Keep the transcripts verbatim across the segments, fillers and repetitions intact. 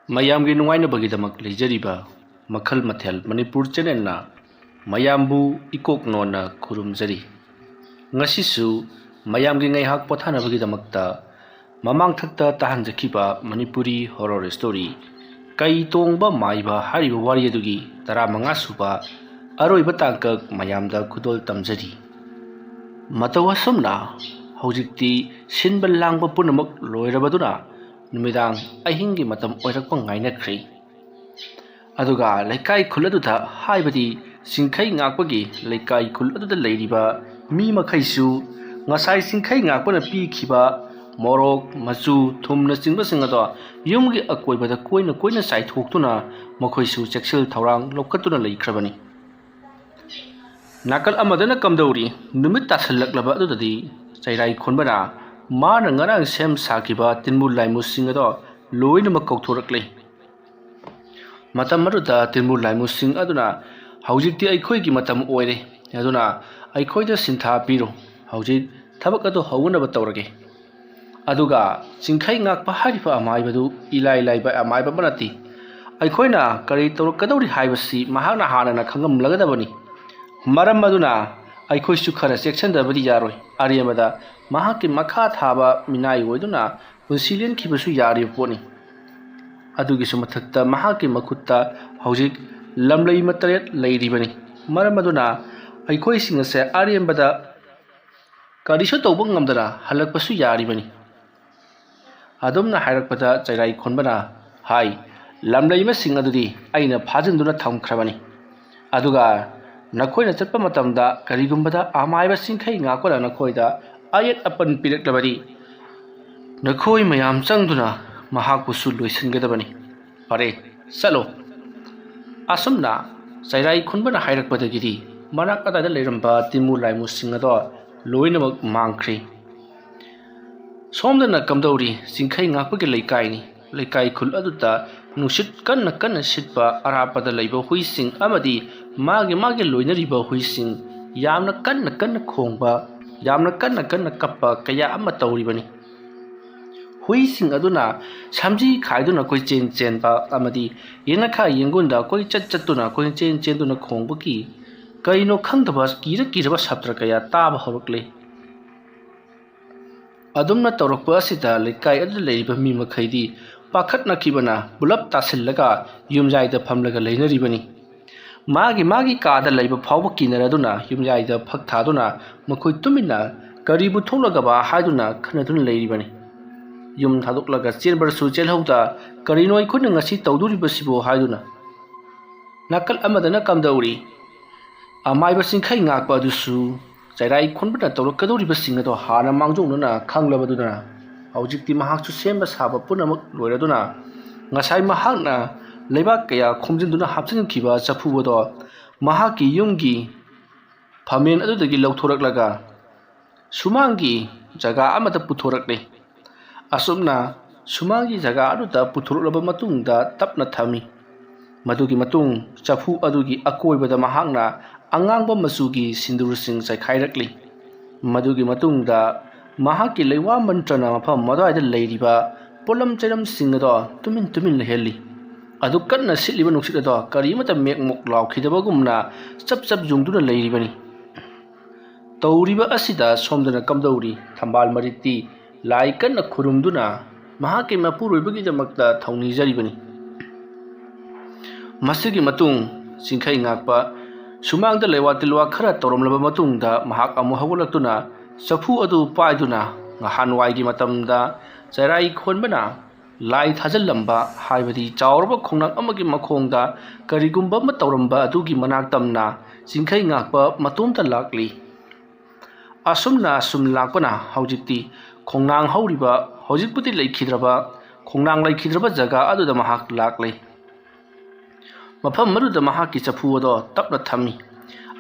ꯃꯌꯥꯝꯒꯤ ꯅꯨꯡꯉꯥꯏꯅꯕꯒꯤꯗꯃꯛ ꯂꯩꯖꯔꯤꯕ ꯃꯈꯜ ꯃꯊꯦꯜ ꯃꯅꯤꯄꯨꯔ ꯆꯦꯅꯦꯜꯅ ꯃꯌꯥꯝꯕꯨ ꯏꯀꯣꯛ ꯅꯣꯟꯅ ꯈꯨꯔꯨꯝꯖꯔꯤ꯫ ꯉꯁꯤꯁꯨ ꯃꯌꯥꯝꯒꯤ ꯉꯥꯏꯍꯥꯛ ꯄꯣꯊꯥꯅꯕꯒꯤꯗꯃꯛꯇ ꯃꯃꯥꯡꯊꯛꯇ ꯇꯥꯍꯟꯖꯈꯤꯕ ꯃꯅꯤꯄꯨꯔꯤ ꯍꯣꯔꯣꯔ ꯁ꯭ꯇꯣꯔꯤ ꯀꯩ ꯇꯣꯡꯕ ꯃꯥꯏꯕ ꯍꯥꯏꯔꯤꯕ ꯋꯥꯔꯤ ꯑꯗꯨꯒꯤ ꯇꯔꯥꯃꯉꯥ ꯁꯨꯕ ꯑꯔꯣꯏꯕ ꯇꯥꯡꯀꯛ ꯃꯌꯥꯝꯗ ꯈꯨꯗꯣꯜ ꯇꯝꯖꯔꯤ꯫ ꯃꯇꯧ ꯑꯁꯨꯝꯅ ꯍꯧꯖꯤꯛꯇꯤ ꯁꯤꯟꯕ ꯂꯥꯡꯕ ꯄꯨꯝꯅꯃꯛ ꯂꯣꯏꯔꯕꯗꯨꯅ ꯅꯨꯃꯤꯗꯥꯡ ꯑꯍꯤꯡꯒꯤ ꯃꯇꯝ ꯑꯣꯏꯔꯛꯄ ꯉꯥꯏꯅꯈ꯭ꯔꯦ꯫ ꯑꯗꯨꯒ ꯂꯩꯀꯥꯏ ꯈꯨꯜ ꯑꯗꯨꯗ, ꯍꯥꯏꯕꯗꯤ ꯆꯤꯡꯈꯩ ꯉꯥꯛꯄꯒꯤ ꯂꯩꯀꯥꯏ ꯈꯨꯜ ꯑꯗꯨꯗ ꯂꯩꯔꯤꯕ ꯃꯤ ꯃꯈꯩꯁꯨ ꯉꯁꯥꯏ ꯆꯤꯡꯈꯩ ꯉꯥꯛꯄꯅ ꯄꯤꯈꯤꯕ ꯃꯣꯔꯣꯛ, ꯃꯆꯨ, ꯊꯨꯝꯅꯆꯤꯡꯕꯁꯤꯡ ꯑꯗꯣ ꯌꯨꯝꯒꯤ ꯑꯀꯣꯏꯕꯗ ꯀꯣꯏꯅ ꯀꯣꯏꯅ ꯆꯥꯏꯊꯣꯛꯇꯨꯅ ꯃꯈꯣꯏꯁꯨ ꯆꯦꯛꯁꯤꯜ ꯊꯧꯔꯥꯡ ꯂꯧꯈꯠꯇꯨꯅ ꯂꯩꯈ꯭ꯔꯕꯅꯤ꯫ ꯅꯥꯀꯜ ꯑꯃꯗꯅ ꯀꯝꯗꯧꯔꯤ? ꯅꯨꯃꯤꯠ ꯇꯥꯁꯜꯂꯛꯂꯕ ꯑꯗꯨꯗꯗꯤ ꯆꯩꯔꯥꯏ ꯈꯨꯟꯕꯅ ꯃꯥꯅ ꯉꯔꯥꯡ ꯁꯦꯝ ꯁꯥꯈꯤꯕ ꯇꯤꯟꯃꯨ ꯂꯥꯏꯃꯨꯁꯤꯡ ꯑꯗꯣ ꯂꯣꯏꯅꯃꯛ ꯀꯧꯊꯣꯔꯛꯂꯦ꯫ ꯃꯇꯝ ꯑꯗꯨꯗ ꯇꯤꯟꯃꯨ ꯂꯥꯏꯃꯨꯁꯤꯡ ꯑꯗꯨꯅ, "ꯍꯧꯖꯤꯛꯇꯤ ꯑꯩꯈꯣꯏꯒꯤ ꯃꯇꯝ ꯑꯣꯏꯔꯦ, ꯑꯗꯨꯅ ꯑꯩꯈꯣꯏꯗ ꯁꯤꯟꯊꯥ ꯄꯤꯔꯣ, ꯍꯧꯖꯤꯛ ꯊꯕꯛ ꯑꯗꯨ ꯍꯧꯅꯅꯕ ꯇꯧꯔꯒꯦ"꯫ ꯑꯗꯨꯒ ꯆꯤꯡꯈꯩ ꯉꯥꯛꯄ ꯍꯥꯏꯔꯤꯕ ꯑꯃꯥꯏꯕꯗꯨ ꯏꯂꯥꯏ ꯂꯥꯏꯕ ꯑꯃꯥꯏꯕ ꯑꯃ ꯅꯠꯇꯦ꯫ ꯑꯩꯈꯣꯏꯅ ꯀꯔꯤ ꯇꯧꯔꯛꯀꯗꯧꯔꯤ ꯍꯥꯏꯕꯁꯤ ꯃꯍꯥꯛꯅ ꯍꯥꯟꯅꯅ ꯈꯪꯉꯝꯂꯒꯗꯕꯅꯤ꯫ ꯃꯔꯝ ꯑꯗꯨꯅ ꯑꯩꯈꯣꯏꯁꯨ ꯈꯔ ꯆꯦꯛꯁꯤꯟꯗꯕꯗꯤ ꯌꯥꯔꯣꯏ꯫ ꯑꯔꯦꯝꯕꯗ ꯃꯍꯥꯛꯀꯤ ꯃꯈꯥ ꯊꯥꯕ ꯃꯤꯅꯥꯏ ꯑꯣꯏꯗꯨꯅ ꯄꯨꯟꯁꯤ ꯂꯦꯟꯈꯤꯕꯁꯨ ꯌꯥꯔꯤꯕ ꯄꯣꯠꯅꯤ꯫ ꯑꯗꯨꯒꯤꯁꯨ ꯃꯊꯛꯇ ꯃꯍꯥꯛꯀꯤ ꯃꯈꯨꯠꯇ ꯍꯧꯖꯤꯛ ꯂꯝꯂꯩꯃ ꯇꯔꯦꯠ ꯂꯩꯔꯤꯕꯅꯤ꯫ ꯃꯔꯝ ꯑꯗꯨꯅ ꯑꯩꯈꯣꯏꯁꯤꯡ ꯑꯁꯦ ꯑꯔꯦꯝꯕꯗ ꯀꯔꯤꯁꯨ ꯇꯧꯕ ꯉꯝꯗꯅ ꯍꯜꯂꯛꯄꯁꯨ ꯌꯥꯔꯤꯕꯅꯤ꯫ ꯑꯗꯨꯝꯅ ꯍꯥꯏꯔꯛꯄꯗ ꯆꯩꯔꯥꯏ ꯈꯣꯟꯕꯅ ꯍꯥꯏ, "ꯂꯝꯂꯩꯃꯁꯤꯡ ꯑꯗꯨꯗꯤ ꯑꯩꯅ ꯐꯥꯖꯤꯟꯗꯨꯅ ꯊꯝꯈ꯭ꯔꯕꯅꯤ꯫ ꯑꯗꯨꯒ ꯅꯈꯣꯏꯅ ꯆꯠꯄ ꯃꯇꯝꯗ ꯀꯔꯤꯒꯨꯝꯕꯗ ꯑꯃꯥꯏꯕ ꯆꯤꯡꯈꯩ ꯉꯥꯛꯄꯅ ꯅꯈꯣꯏꯗ ꯑꯌꯦꯠ ꯑꯄꯟ ꯄꯤꯔꯛꯂꯕꯗꯤ ꯅꯈꯣꯏ ꯃꯌꯥꯝ ꯆꯪꯗꯨꯅ ꯃꯍꯥꯛꯄꯨꯁꯨ ꯂꯣꯏꯁꯤꯟꯒꯗꯕꯅꯤ꯫ ꯐꯔꯦ, ꯆꯠꯂꯣ"꯫ ꯑꯁꯨꯝꯅ ꯆꯩꯔꯥꯏ ꯈꯨꯟꯕꯅ ꯍꯥꯏꯔꯛꯄꯗꯒꯤꯗꯤ ꯃꯅꯥꯛ ꯑꯗꯥꯏꯗ ꯂꯩꯔꯝꯕ ꯇꯤꯟꯃꯨ ꯂꯥꯏꯃꯨꯁꯤꯡ ꯑꯗꯣ ꯂꯣꯏꯅꯃꯛ ꯃꯥꯡꯈ꯭ꯔꯦ꯫ ꯁꯣꯝꯗꯅ ꯀꯝꯗꯧꯔꯤ? ꯆꯤꯡꯈꯩ ꯉꯥꯛꯄꯒꯤ ꯂꯩꯀꯥꯏꯅꯤ꯫ ꯂꯩꯀꯥꯏ ꯈꯨꯜ ꯑꯗꯨꯗ ꯅꯨꯡꯁꯤꯠ ꯀꯟꯅ ꯀꯟꯅ ꯁꯤꯠꯄ, ꯑꯔꯥꯞꯄꯗ ꯂꯩꯕ ꯍꯨꯏꯁꯤꯡ ꯑꯃꯗꯤ ꯃꯥꯒꯤ ꯃꯥꯒꯤ ꯂꯣꯏꯅꯔꯤꯕ ꯍꯨꯏꯁꯤꯡ ꯌꯥꯝꯅ ꯀꯟꯅ ꯀꯟꯅ ꯈꯣꯡꯕ, ꯌꯥꯝꯅ ꯀꯟꯅ ꯀꯟꯅ ꯀꯞꯄ ꯀꯌꯥ ꯑꯃ ꯇꯧꯔꯤꯕꯅꯤ꯫ ꯍꯨꯏꯁꯤꯡ ꯑꯗꯨꯅ ꯁꯝꯖꯤ ꯈꯥꯏꯗꯨꯅ ꯀꯣꯏꯆꯦꯟ ꯆꯦꯟꯕ ꯑꯃꯗꯤ ꯌꯦꯅꯈꯥ ꯌꯦꯡꯒꯨꯟꯗ ꯀꯣꯏꯆꯠ ꯆꯠꯇꯨꯅ ꯀꯣꯏꯆꯦꯟ ꯆꯦꯟꯗꯨꯅ ꯈꯣꯡꯕꯒꯤ ꯀꯔꯤꯅꯣ ꯈꯪꯗꯕ ꯀꯤꯔ ꯀꯤꯔꯕ ꯁꯞꯇ꯭ꯔ ꯀꯌꯥ ꯇꯥꯕ ꯍꯧꯔꯛꯂꯦ꯫ ꯑꯗꯨꯝꯅ ꯇꯧꯔꯛꯄ ꯑꯁꯤꯗ ꯂꯩꯀꯥꯏ ꯑꯗꯨꯗ ꯂꯩꯔꯤꯕ ꯃꯤ ꯃꯈꯩꯗꯤ ꯄꯥꯈꯠꯅꯈꯤꯕꯅ ꯄꯨꯂꯞ ꯇꯥꯁꯤꯜꯂꯒ ꯌꯨꯝꯌꯥꯏꯗ ꯐꯝꯂꯒ ꯂꯩꯅꯔꯤꯕꯅꯤ꯫ ꯃꯥꯒꯤ ꯃꯥꯒꯤ ꯀꯥꯗ ꯂꯩꯕ ꯐꯥꯎꯕ ꯀꯤꯅꯔꯗꯨꯅ ꯌꯨꯝꯌꯥꯏꯗ ꯐꯛ ꯊꯥꯗꯨꯅ ꯃꯈꯣꯏ ꯇꯨꯃꯤꯟꯅ ꯀꯔꯤꯕꯨ ꯊꯣꯛꯂꯒꯕ ꯍꯥꯏꯗꯨꯅ ꯈꯟꯅꯗꯨꯅ ꯂꯩꯔꯤꯕꯅꯤ꯫ ꯌꯨꯝ ꯊꯥꯗꯣꯛꯂꯒ ꯆꯦꯟꯕꯔꯁꯨ ꯆꯦꯜꯍꯧꯗ ꯀꯔꯤꯅꯣ ꯑꯩꯈꯣꯏꯅ ꯉꯁꯤ ꯇꯧꯗꯣꯔꯤꯕꯁꯤꯕꯨ ꯍꯥꯏꯗꯨꯅ꯫ ꯅꯥꯀꯜ ꯑꯃꯗꯅ ꯀꯝꯗꯧꯔꯤ? ꯑꯃꯥꯏꯕ ꯆꯤꯡꯈꯩ ꯉꯥꯛꯄ ꯑꯗꯨꯁꯨ ꯆꯩꯔꯥꯏ ꯈꯣꯟꯕꯅ ꯇꯧꯔꯛꯀꯗꯧꯔꯤꯕꯁꯤꯡ ꯑꯗꯣ ꯍꯥꯟꯅ ꯃꯥꯡꯖꯧꯅꯅ ꯈꯪꯂꯕꯗꯨꯅ ꯍꯧꯖꯤꯛꯇꯤ ꯃꯍꯥꯛꯁꯨ ꯁꯦꯝꯕ ꯁꯥꯕ ꯄꯨꯝꯅꯃꯛ ꯂꯣꯏꯔꯗꯨꯅ ꯉꯁꯥꯏ ꯃꯍꯥꯛꯅ ꯂꯩꯕꯥꯛ ꯀꯌꯥ ꯈꯣꯝꯖꯤꯟꯗꯨꯅ ꯍꯥꯞꯆꯤꯟꯈꯤꯕ ꯆꯐꯨ ꯑꯗꯣ ꯃꯍꯥꯛꯀꯤ ꯌꯨꯝꯒꯤ ꯐꯝꯃꯦꯟ ꯑꯗꯨꯗꯒꯤ ꯂꯧꯊꯣꯔꯛꯂꯒ ꯁꯨꯃꯥꯡꯒꯤ ꯖꯒꯥ ꯑꯃꯗ ꯄꯨꯊꯣꯔꯛꯂꯦ꯫ ꯑꯁꯨꯝꯅ ꯁꯨꯃꯥꯡꯒꯤ ꯖꯒꯥ ꯑꯗꯨꯗ ꯄꯨꯊꯣꯔꯛꯂꯕ ꯃꯇꯨꯡꯗ ꯇꯞꯅ ꯊꯝꯃꯤ꯫ ꯃꯗꯨꯒꯤ ꯃꯇꯨꯡ ꯆꯐꯨ ꯑꯗꯨꯒꯤ ꯑꯀꯣꯏꯕꯗ ꯃꯍꯥꯛꯅ ꯑꯉꯥꯡꯕ ꯃꯆꯨꯒꯤ ꯁꯤꯟꯗꯨꯔꯁꯤꯡ ꯆꯥꯏꯈꯥꯏꯔꯛꯂꯤ꯫ ꯃꯗꯨꯒꯤ ꯃꯇꯨꯡꯗ ꯃꯍꯥꯛꯀꯤ ꯂꯩꯋꯥ ꯃꯟꯇ꯭ꯔꯅ ꯃꯐꯝ ꯑꯗꯨꯋꯥꯏꯗ ꯂꯩꯔꯤꯕ ꯄꯣꯠꯂꯝ ꯆꯩꯔꯝꯁꯤꯡ ꯑꯗꯣ ꯇꯨꯃꯤꯟ ꯇꯨꯃꯤꯟ ꯂꯩꯍꯜꯂꯤ꯫ ꯑꯗꯨ ꯀꯟꯅ ꯁꯤꯠꯂꯤꯕ ꯅꯨꯡꯁꯤꯠ ꯑꯗꯣ ꯀꯔꯤꯃꯠꯇ ꯃꯦꯛ ꯃꯣꯛ ꯂꯥꯎꯈꯤꯗꯕꯒꯨꯝꯅ ꯆꯞ ꯆꯞ ꯌꯨꯡꯗꯨꯅ ꯂꯩꯔꯤꯕꯅꯤ꯫ ꯇꯧꯔꯤꯕ ꯑꯁꯤꯗ ꯁꯣꯝꯗꯅ ꯀꯝꯗꯧꯔꯤ? ꯊꯝꯕꯥꯜ ꯃꯔꯤꯛꯇꯤ ꯂꯥꯏ ꯀꯟꯅ ꯈꯨꯔꯨꯝꯗꯨꯅ ꯃꯍꯥꯛꯀꯤ ꯃꯄꯨꯔꯣꯏꯕꯒꯤꯗꯃꯛꯇ ꯊꯧꯅꯤꯖꯔꯤꯕꯅꯤ꯫ ꯃꯁꯤꯒꯤ ꯃꯇꯨꯡ ꯆꯤꯡꯈꯩ ꯉꯥꯛꯄ ꯁꯨꯃꯥꯡꯗ ꯂꯩꯋꯥ ꯇꯤꯜꯋꯥ ꯈꯔ ꯇꯧꯔꯝꯂꯕ ꯃꯇꯨꯡꯗ ꯃꯍꯥꯛ ꯑꯃꯨꯛ ꯍꯧꯒꯠꯂꯛꯇꯨꯅ ꯆꯐꯨ ꯑꯗꯨ ꯄꯥꯏꯗꯨꯅ ꯅꯍꯥꯟꯋꯥꯏꯒꯤ ꯃꯇꯝꯗ ꯆꯩꯔꯥꯏ ꯈꯣꯟꯕꯅ ꯂꯥꯏ ꯊꯥꯖꯤꯜꯂꯝꯕ, ꯍꯥꯏꯕꯗꯤ ꯆꯥꯎꯔꯕ ꯈꯣꯡꯅꯥꯡ ꯑꯃꯒꯤ ꯃꯈꯣꯡꯗ ꯀꯔꯤꯒꯨꯝꯕ ꯑꯃ ꯇꯧꯔꯝꯕ ꯑꯗꯨꯒꯤ ꯃꯅꯥꯛ ꯇꯝꯅ ꯆꯤꯡꯈꯩ ꯉꯥꯛꯄ ꯃꯇꯣꯝꯇ ꯂꯥꯛꯂꯤ꯫ ꯑꯁꯨꯝꯅ ꯑꯁꯨꯝ ꯂꯥꯛꯄꯅ ꯍꯧꯖꯤꯛꯇꯤ ꯈꯣꯡꯅꯥꯡ ꯍꯧꯔꯤꯕ, ꯍꯧꯖꯤꯛꯄꯨꯗꯤ ꯂꯩꯈꯤꯗ꯭ꯔꯕ, ꯈꯣꯡꯅꯥꯡ ꯂꯩꯈꯤꯗ꯭ꯔꯕ ꯖꯒꯥ ꯑꯗꯨꯗ ꯃꯍꯥꯛ ꯂꯥꯛꯂꯦ꯫ ꯃꯐꯝ ꯑꯗꯨꯗ ꯃꯍꯥꯛꯀꯤ ꯆꯐꯨ ꯑꯗꯣ ꯇꯞꯅ ꯊꯝꯃꯤ꯫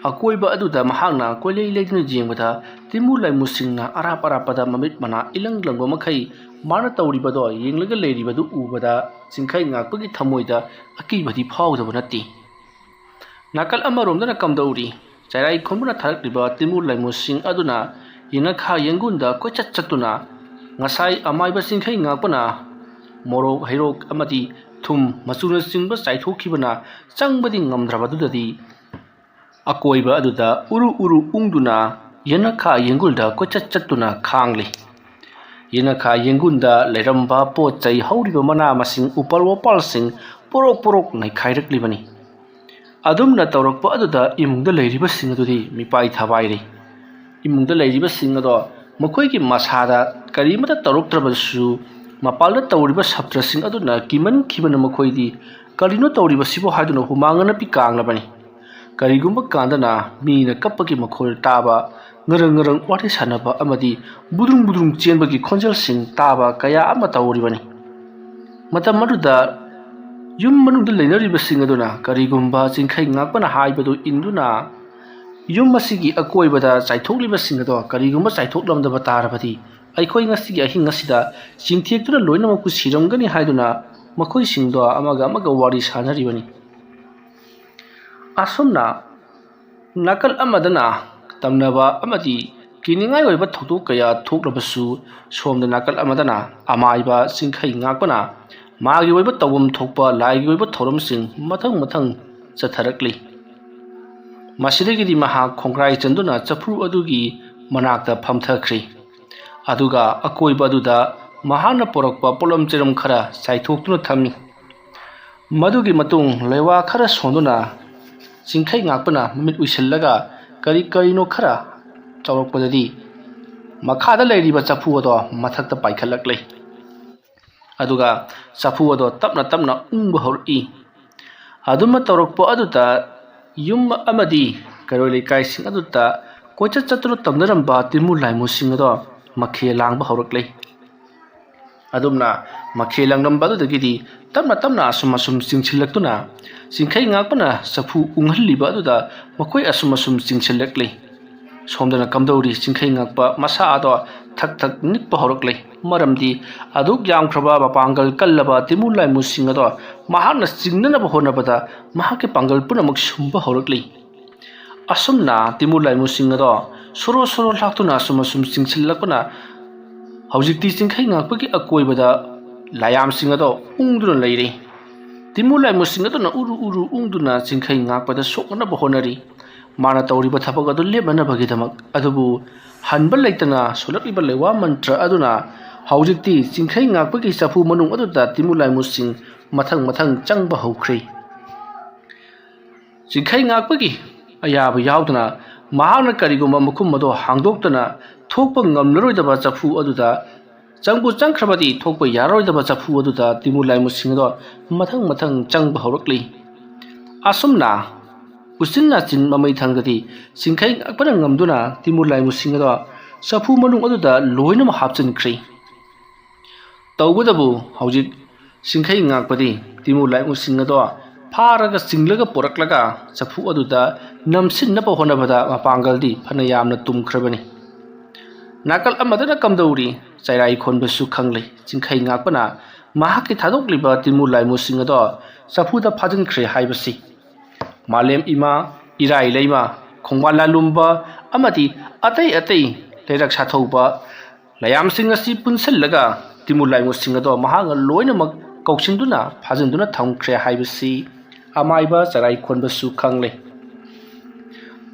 ꯑꯀꯣꯏꯕ ꯑꯗꯨꯗ ꯃꯍꯥꯛꯅ ꯀꯣꯏꯂꯩ ꯂꯩꯗꯨꯅ ꯌꯦꯡꯕꯗ ꯇꯤꯃꯨ ꯂꯥꯏꯃꯨꯁꯤꯡꯅ ꯑꯔꯥꯞ ꯑꯔꯥꯞꯄꯗ ꯃꯃꯤꯠ ꯃꯅꯥ ꯏꯂꯪ ꯂꯪꯕ ꯃꯈꯩ ꯃꯥꯅ ꯇꯧꯔꯤꯕꯗꯣ ꯌꯦꯡꯂꯒ ꯂꯩꯔꯤꯕꯗꯨ ꯎꯕꯗ ꯆꯤꯡꯈꯩ ꯉꯥꯛꯄꯒꯤ ꯊꯃꯣꯏꯗ ꯑꯀꯤꯕꯗꯤ ꯐꯥꯎꯗꯕ ꯅꯠꯇꯦ꯫ ꯅꯥꯀꯜ ꯑꯃꯔꯣꯝꯗꯅ ꯀꯝꯗꯧꯔꯤ? ꯆꯩꯔꯥꯏ ꯈꯨꯟꯕꯅ ꯊꯥꯔꯛꯂꯤꯕ ꯇꯤꯃꯨ ꯂꯥꯏꯃꯨꯁꯤꯡ ꯑꯗꯨꯅ ꯌꯦꯅꯈꯥ ꯌꯦꯡꯒꯨꯟꯗ ꯀꯣꯏꯆꯠ ꯆꯠꯇꯨꯅ ꯉꯁꯥꯏ ꯑꯃꯥꯏꯕ ꯆꯤꯡꯈꯩ ꯉꯥꯛꯄꯅ ꯃꯣꯔꯣꯛ, ꯍꯩꯔꯣꯛ ꯑꯃꯗꯤ ꯊꯨꯝ ꯃꯆꯨꯅꯆꯤꯡꯕ ꯆꯥꯏꯊꯣꯛꯈꯤꯕꯅ ꯆꯪꯕꯗꯤ ꯉꯝꯗ꯭ꯔꯕꯗꯨꯗꯗꯤ, ꯑꯀꯣꯏꯕ ꯑꯗꯨꯗ ꯎꯔꯨ ꯎꯔꯨ ꯎꯪꯗꯨꯅ ꯌꯦꯅꯈꯥ ꯌꯦꯡꯒꯨꯜꯗ ꯀꯣꯏꯆꯠ ꯆꯠꯇꯨꯅ ꯈꯥꯡꯂꯤ꯫ ꯌꯦꯅꯈꯥ ꯌꯦꯡꯒꯨꯜꯗ ꯂꯩꯔꯝꯕ ꯄꯣꯠ ꯆꯩ, ꯍꯧꯔꯤꯕ ꯃꯅꯥ ꯃꯁꯤꯡ, ꯎꯄꯥꯜ ꯋꯥꯄꯥꯜꯁꯤꯡ ꯄꯣꯔꯣꯛ ꯄꯣꯔꯣꯛ ꯅꯩꯈꯥꯏꯔꯛꯂꯤꯕꯅꯤ꯫ ꯑꯗꯨꯝꯅ ꯇꯧꯔꯛꯄ ꯑꯗꯨꯗ ꯏꯃꯨꯡꯗ ꯂꯩꯔꯤꯕꯁꯤꯡ ꯑꯗꯨꯗꯤ ꯃꯤꯄꯥꯏ ꯊꯥꯕꯥꯏꯔꯤ꯫ ꯏꯃꯨꯡꯗ ꯂꯩꯔꯤꯕꯁꯤꯡ ꯑꯗꯣ ꯃꯈꯣꯏꯒꯤ ꯃꯁꯥꯗ ꯀꯔꯤꯃꯠꯇ ꯇꯧꯔꯛꯇ꯭ꯔꯕꯁꯨ, ꯃꯄꯥꯜꯗ ꯇꯧꯔꯤꯕ ꯁꯥꯇ꯭ꯔꯁꯤꯡ ꯑꯗꯨꯅ ꯀꯤꯃꯟꯈꯤꯕꯅ ꯃꯈꯣꯏꯗꯤ "ꯀꯔꯤꯅꯣ ꯇꯧꯔꯤꯕꯁꯤꯕꯣ?" ꯍꯥꯏꯗꯨꯅ ꯍꯨꯃꯥꯡ ꯑꯅꯞꯄꯤ ꯀꯥꯡꯂꯕꯅꯤ꯫ ꯀꯔꯤꯒꯨꯝꯕ ꯀꯥꯟꯗꯅ ꯃꯤꯅ ꯀꯞꯄꯒꯤ ꯃꯈꯣꯜ ꯇꯥꯕ, ꯉꯔꯪ ꯉꯔꯪ ꯋꯥꯔꯤ ꯁꯥꯟꯅꯕ ꯑꯃꯗꯤ ꯕꯨꯗ꯭ꯔꯨꯡ ꯕꯨꯗ꯭ꯔꯨꯡ ꯆꯦꯟꯕꯒꯤ ꯈꯣꯟꯖꯦꯜꯁꯤꯡ ꯇꯥꯕ ꯀꯌꯥ ꯑꯃ ꯇꯧꯔꯤꯕꯅꯤ꯫ ꯃꯇꯝ ꯑꯗꯨꯗ ꯌꯨꯝ ꯃꯅꯨꯡꯗ ꯂꯩꯅꯔꯤꯕꯁꯤꯡ ꯑꯗꯨꯅ ꯀꯔꯤꯒꯨꯝꯕ ꯆꯤꯡꯈꯩ ꯉꯥꯛꯄꯅ ꯍꯥꯏꯕꯗꯨ ꯏꯟꯗꯨꯅ ꯌꯨꯝ ꯑꯁꯤꯒꯤ ꯑꯀꯣꯏꯕꯗ ꯆꯥꯏꯊꯣꯛꯂꯤꯕꯁꯤꯡ ꯑꯗꯣ ꯀꯔꯤꯒꯨꯝꯕ ꯆꯥꯏꯊꯣꯛꯂꯝꯗꯕ ꯇꯥꯔꯕꯗꯤ ꯑꯩꯈꯣꯏ ꯉꯁꯤꯒꯤ ꯑꯍꯤꯡ ꯑꯁꯤꯗ ꯆꯤꯡꯊꯦꯛꯇꯨꯅ ꯂꯣꯏꯅꯃꯛꯄꯨ ꯁꯤꯔꯝꯒꯅꯤ ꯍꯥꯏꯗꯨꯅ ꯃꯈꯣꯏꯁꯤꯡꯗꯣ ꯑꯃꯒ ꯑꯃꯒ ꯋꯥꯔꯤ ꯁꯥꯅꯔꯤꯕꯅꯤ꯫ ꯑꯁꯨꯝꯅ ꯅꯥꯀꯜ ꯑꯃꯗꯅ ꯇꯝꯅꯕ ꯑꯃꯗꯤ ꯀꯤꯅꯤꯡꯉꯥꯏ ꯑꯣꯏꯕ ꯊꯧꯗꯣꯛ ꯀꯌꯥ ꯊꯣꯛꯂꯕꯁꯨ, ꯁꯣꯝꯗ ꯅꯥꯀꯜ ꯑꯃꯗꯅ ꯑꯃꯥꯏꯕ ꯆꯤꯡꯈꯩ ꯉꯥꯛꯄꯅ ꯃꯥꯒꯤ ꯑꯣꯏꯕ ꯇꯧꯐꯝ ꯊꯣꯛꯄ ꯂꯥꯏꯒꯤ ꯑꯣꯏꯕ ꯊꯧꯔꯝꯁꯤꯡ ꯃꯊꯪ ꯃꯊꯪ ꯆꯠꯊꯔꯛꯂꯤ꯫ ꯃꯁꯤꯗꯒꯤꯗꯤ ꯃꯍꯥꯛ ꯈꯣꯡꯒ꯭ꯔꯥꯏ ꯆꯟꯗꯨꯅ ꯆꯐꯨ ꯑꯗꯨꯒꯤ ꯃꯅꯥꯛꯇ ꯐꯝꯊꯈ꯭ꯔꯤ꯫ ꯑꯗꯨꯒ ꯑꯀꯣꯏꯕ ꯑꯗꯨꯗ ꯃꯍꯥꯛꯅ ꯄꯨꯔꯛꯄ ꯄꯣꯠꯂꯝ ꯆꯩꯔꯝ ꯈꯔ ꯆꯥꯏꯊꯣꯛꯇꯨꯅ ꯊꯝꯃꯤ꯫ ꯃꯗꯨꯒꯤ ꯃꯇꯨꯡ ꯂꯩꯋꯥ ꯈꯔ ꯁꯣꯟꯗꯨꯅ ꯆꯤꯡꯈꯩ ꯉꯥꯛꯄꯅ ꯃꯃꯤꯠ ꯎꯏꯁꯤꯜꯂꯒ ꯀꯔꯤ ꯀꯔꯤꯅꯣ ꯈꯔ ꯆꯥꯎꯔꯛꯄꯗꯗꯤ ꯃꯈꯥꯗ ꯂꯩꯔꯤꯕ ꯆꯐꯨ ꯑꯗꯣ ꯃꯊꯛꯇ ꯄꯥꯏꯈꯠꯂꯛꯂꯦ꯫ ꯑꯗꯨꯒ ꯆꯐꯨ ꯑꯗꯣ ꯇꯞꯅ ꯇꯞꯅ ꯎꯪꯕ ꯍꯧꯔꯛꯏ꯫ ꯑꯗꯨꯝꯅ ꯇꯧꯔꯛꯄ ꯑꯗꯨꯗ ꯌꯨꯝ ꯑꯃꯗꯤ ꯀꯩꯔꯣꯏ ꯂꯩꯀꯥꯏꯁꯤꯡ ꯑꯗꯨꯗ ꯀꯣꯏꯆꯠ ꯆꯠꯇꯨꯅ ꯇꯝꯅꯔꯝꯕ ꯇꯤꯃꯨ ꯂꯥꯏꯃꯨꯁꯤꯡ ꯑꯗꯣ ꯃꯈꯦ ꯂꯥꯡꯕ ꯍꯧꯔꯛꯂꯦ꯫ ꯑꯗꯨꯝꯅ ꯃꯈꯦ ꯂꯥꯡꯂꯝꯕ ꯑꯗꯨꯗꯒꯤꯗꯤ ꯇꯞꯅ ꯇꯞꯅ ꯑꯁꯨꯝ ꯑꯁꯨꯝ ꯆꯤꯡꯁꯤꯜꯂꯛꯇꯨꯅ ꯆꯤꯡꯈꯩ ꯉꯥꯛꯄꯅ ꯆꯐꯨ ꯎꯪꯍꯜꯂꯤꯕ ꯑꯗꯨꯗ ꯃꯈꯣꯏ ꯑꯁꯨꯝ ꯑꯁꯨꯝ ꯆꯤꯡꯁꯤꯜꯂꯛꯂꯤ꯫ ꯁꯣꯝꯗꯅ ꯀꯝꯗꯧꯔꯤ ꯆꯤꯡꯈꯩ ꯉꯥꯛꯄ ꯃꯁꯥ ꯑꯗꯣ ꯊꯛ ꯊꯛ ꯅꯤꯛꯄ ꯍꯧꯔꯛꯂꯦ꯫ ꯃꯔꯝꯗꯤ ꯑꯗꯨꯛ ꯌꯥꯝꯈ꯭ꯔꯕ ꯃꯄꯥꯡꯒꯜ ꯀꯜꯂꯕ ꯇꯤꯃꯨ ꯂꯥꯏꯃꯨꯁꯤꯡ ꯑꯗꯣ ꯃꯍꯥꯛꯅ ꯆꯤꯡꯅꯅꯕ ꯍꯣꯠꯅꯕꯗ ꯃꯍꯥꯛꯀꯤ ꯄꯥꯡꯒꯜ ꯄꯨꯝꯅꯃꯛ ꯁꯨꯝꯕ ꯍꯧꯔꯛꯂꯤ꯫ ꯑꯁꯨꯝꯅ ꯇꯤꯃꯨ ꯂꯥꯏꯃꯨꯁꯤꯡ ꯑꯗꯣ ꯁꯣꯔꯣ ꯁꯣꯔꯣ ꯂꯥꯛꯇꯨꯅ ꯑꯁꯨꯝ ꯑꯁꯨꯝ ꯆꯤꯡꯁꯤꯜꯂꯛꯄꯅ ꯍꯧꯖꯤꯛꯇꯤ ꯆꯤꯡꯈꯩ ꯉꯥꯛꯄꯒꯤ ꯑꯀꯣꯏꯕꯗ ꯂꯥꯌꯥꯝꯁꯤꯡ ꯑꯗꯣ ꯎꯪꯗꯨꯅ ꯂꯩꯔꯤ꯫ ꯇꯤꯃꯨ ꯂꯥꯏꯃꯨꯁꯤꯡ ꯑꯗꯨꯅ ꯎꯔꯨ ꯎꯔꯨ ꯎꯪꯗꯨꯅ ꯆꯤꯡꯈꯩ ꯉꯥꯛꯄꯗ ꯁꯣꯛꯅꯅꯕ ꯍꯣꯠꯅꯔꯤ꯫ ꯃꯥꯅ ꯇꯧꯔꯤꯕ ꯊꯕꯛ ꯑꯗꯨ ꯂꯦꯞꯅꯅꯕꯒꯤꯗꯃꯛ꯫ ꯑꯗꯨꯕꯨ ꯍꯟꯕ ꯂꯩꯇꯅ ꯁꯣꯜꯂꯛꯂꯤꯕ ꯂꯩꯋꯥ ꯃꯟꯇ꯭ꯔ ꯑꯗꯨꯅ ꯍꯧꯖꯤꯛꯇꯤ ꯆꯤꯡꯈꯩ ꯉꯥꯛꯄꯒꯤ ꯆꯐꯨ ꯃꯅꯨꯡ ꯑꯗꯨꯗ ꯇꯤꯃꯨ ꯂꯥꯏꯃꯨꯁꯤꯡ ꯃꯊꯪ ꯃꯊꯪ ꯆꯪꯕ ꯍꯧꯈ꯭ꯔꯦ꯫ ꯆꯤꯡꯈꯩ ꯉꯥꯛꯄꯒꯤ ꯑꯌꯥꯕ ꯌꯥꯎꯗꯅ ꯃꯍꯥꯛꯅ ꯀꯔꯤꯒꯨꯝꯕ ꯃꯈꯨꯝ ꯑꯗꯨ ꯍꯥꯡꯗꯣꯛꯇꯅ ꯊꯣꯛꯄ ꯉꯝꯂꯔꯣꯏꯗꯕ ꯆꯐꯨ ꯑꯗꯨꯗ ꯆꯪꯕꯨ ꯆꯪꯈ꯭ꯔꯕꯗꯤ ꯊꯣꯛꯄ ꯌꯥꯔꯔꯣꯏꯗꯕ ꯆꯐꯨ ꯑꯗꯨꯗ ꯇꯤꯃꯨ ꯂꯥꯏꯃꯨꯁꯤꯡ ꯑꯗꯣ ꯃꯊꯪ ꯃꯊꯪ ꯆꯪꯕ ꯍꯧꯔꯛꯂꯤ꯫ ꯑꯁꯨꯝꯅ ꯎꯆꯤꯟ ꯅꯥꯆꯤꯟ ꯃꯃꯩ ꯊꯪꯗꯗꯤ ꯆꯤꯡꯈꯩ ꯉꯥꯛꯄꯅ ꯉꯝꯗꯨꯅ ꯇꯤꯃꯨ ꯂꯥꯏꯃꯨꯁꯤꯡ ꯑꯗꯣ ꯆꯐꯨ ꯃꯅꯨꯡ ꯑꯗꯨꯗ ꯂꯣꯏꯅꯃꯛ ꯍꯥꯞꯆꯤꯟꯈ꯭ꯔꯦ꯫ ꯇꯧꯕꯇꯕꯨ ꯍꯧꯖꯤꯛ ꯆꯤꯡꯈꯩ ꯉꯥꯛꯄꯗꯤ ꯇꯤꯃꯨ ꯂꯥꯏꯃꯨꯁꯤꯡ ꯑꯗꯣ ꯐꯥꯔꯒ ꯆꯤꯡꯂꯒ ꯄꯨꯔꯛꯂꯒ ꯆꯐꯨ ꯑꯗꯨꯗ ꯅꯝꯁꯤꯟꯅꯕ ꯍꯣꯠꯅꯕꯗ ꯃꯄꯥꯡꯒꯜꯗꯤ ꯐꯅ ꯌꯥꯝꯅ ꯇꯨꯝꯈ꯭ꯔꯕꯅꯤ꯫ ꯅꯥꯀꯜ ꯑꯃꯗꯅ ꯀꯝꯗꯧꯔꯤ? ꯆꯩꯔꯥꯏ ꯈꯣꯟꯕꯁꯨ ꯈꯪꯂꯦ꯫ ꯆꯤꯡꯈꯩ ꯉꯥꯛꯄꯅ ꯃꯍꯥꯛꯀꯤ ꯊꯥꯗꯣꯛꯂꯤꯕ ꯇꯤꯃꯨ ꯂꯥꯏꯃꯨꯁꯤꯡ ꯑꯗꯣ ꯆꯐꯨꯗ ꯐꯥꯖꯤꯟꯈ꯭ꯔꯦ ꯍꯥꯏꯕꯁꯤ꯫ ꯃꯥꯂꯦꯝ ꯏꯃꯥ, ꯏꯔꯥꯏ ꯂꯩꯃ, ꯈꯣꯡꯕꯥꯟ ꯂꯥꯂꯨꯝꯕ ꯑꯃꯗꯤ ꯑꯇꯩ ꯑꯇꯩ ꯂꯩꯔꯛ ꯁꯥꯊꯧꯕ ꯂꯥꯌꯥꯝꯁꯤꯡ ꯑꯁꯤ ꯄꯨꯟꯁꯤꯜꯂꯒ ꯇꯤꯃꯨ ꯂꯥꯏꯃꯨꯁꯤꯡ ꯑꯗꯣ ꯃꯍꯥꯛꯅ ꯂꯣꯏꯅꯃꯛ ꯀꯧꯁꯤꯟꯗꯨꯅ ꯐꯥꯖꯤꯟꯗꯨꯅ ꯊꯝꯈ꯭ꯔꯦ ꯍꯥꯏꯕꯁꯤ ꯑꯃꯥꯏꯕ ꯆꯩꯔꯥꯏ ꯈꯣꯟꯕꯁꯨ ꯈꯪꯂꯦ꯫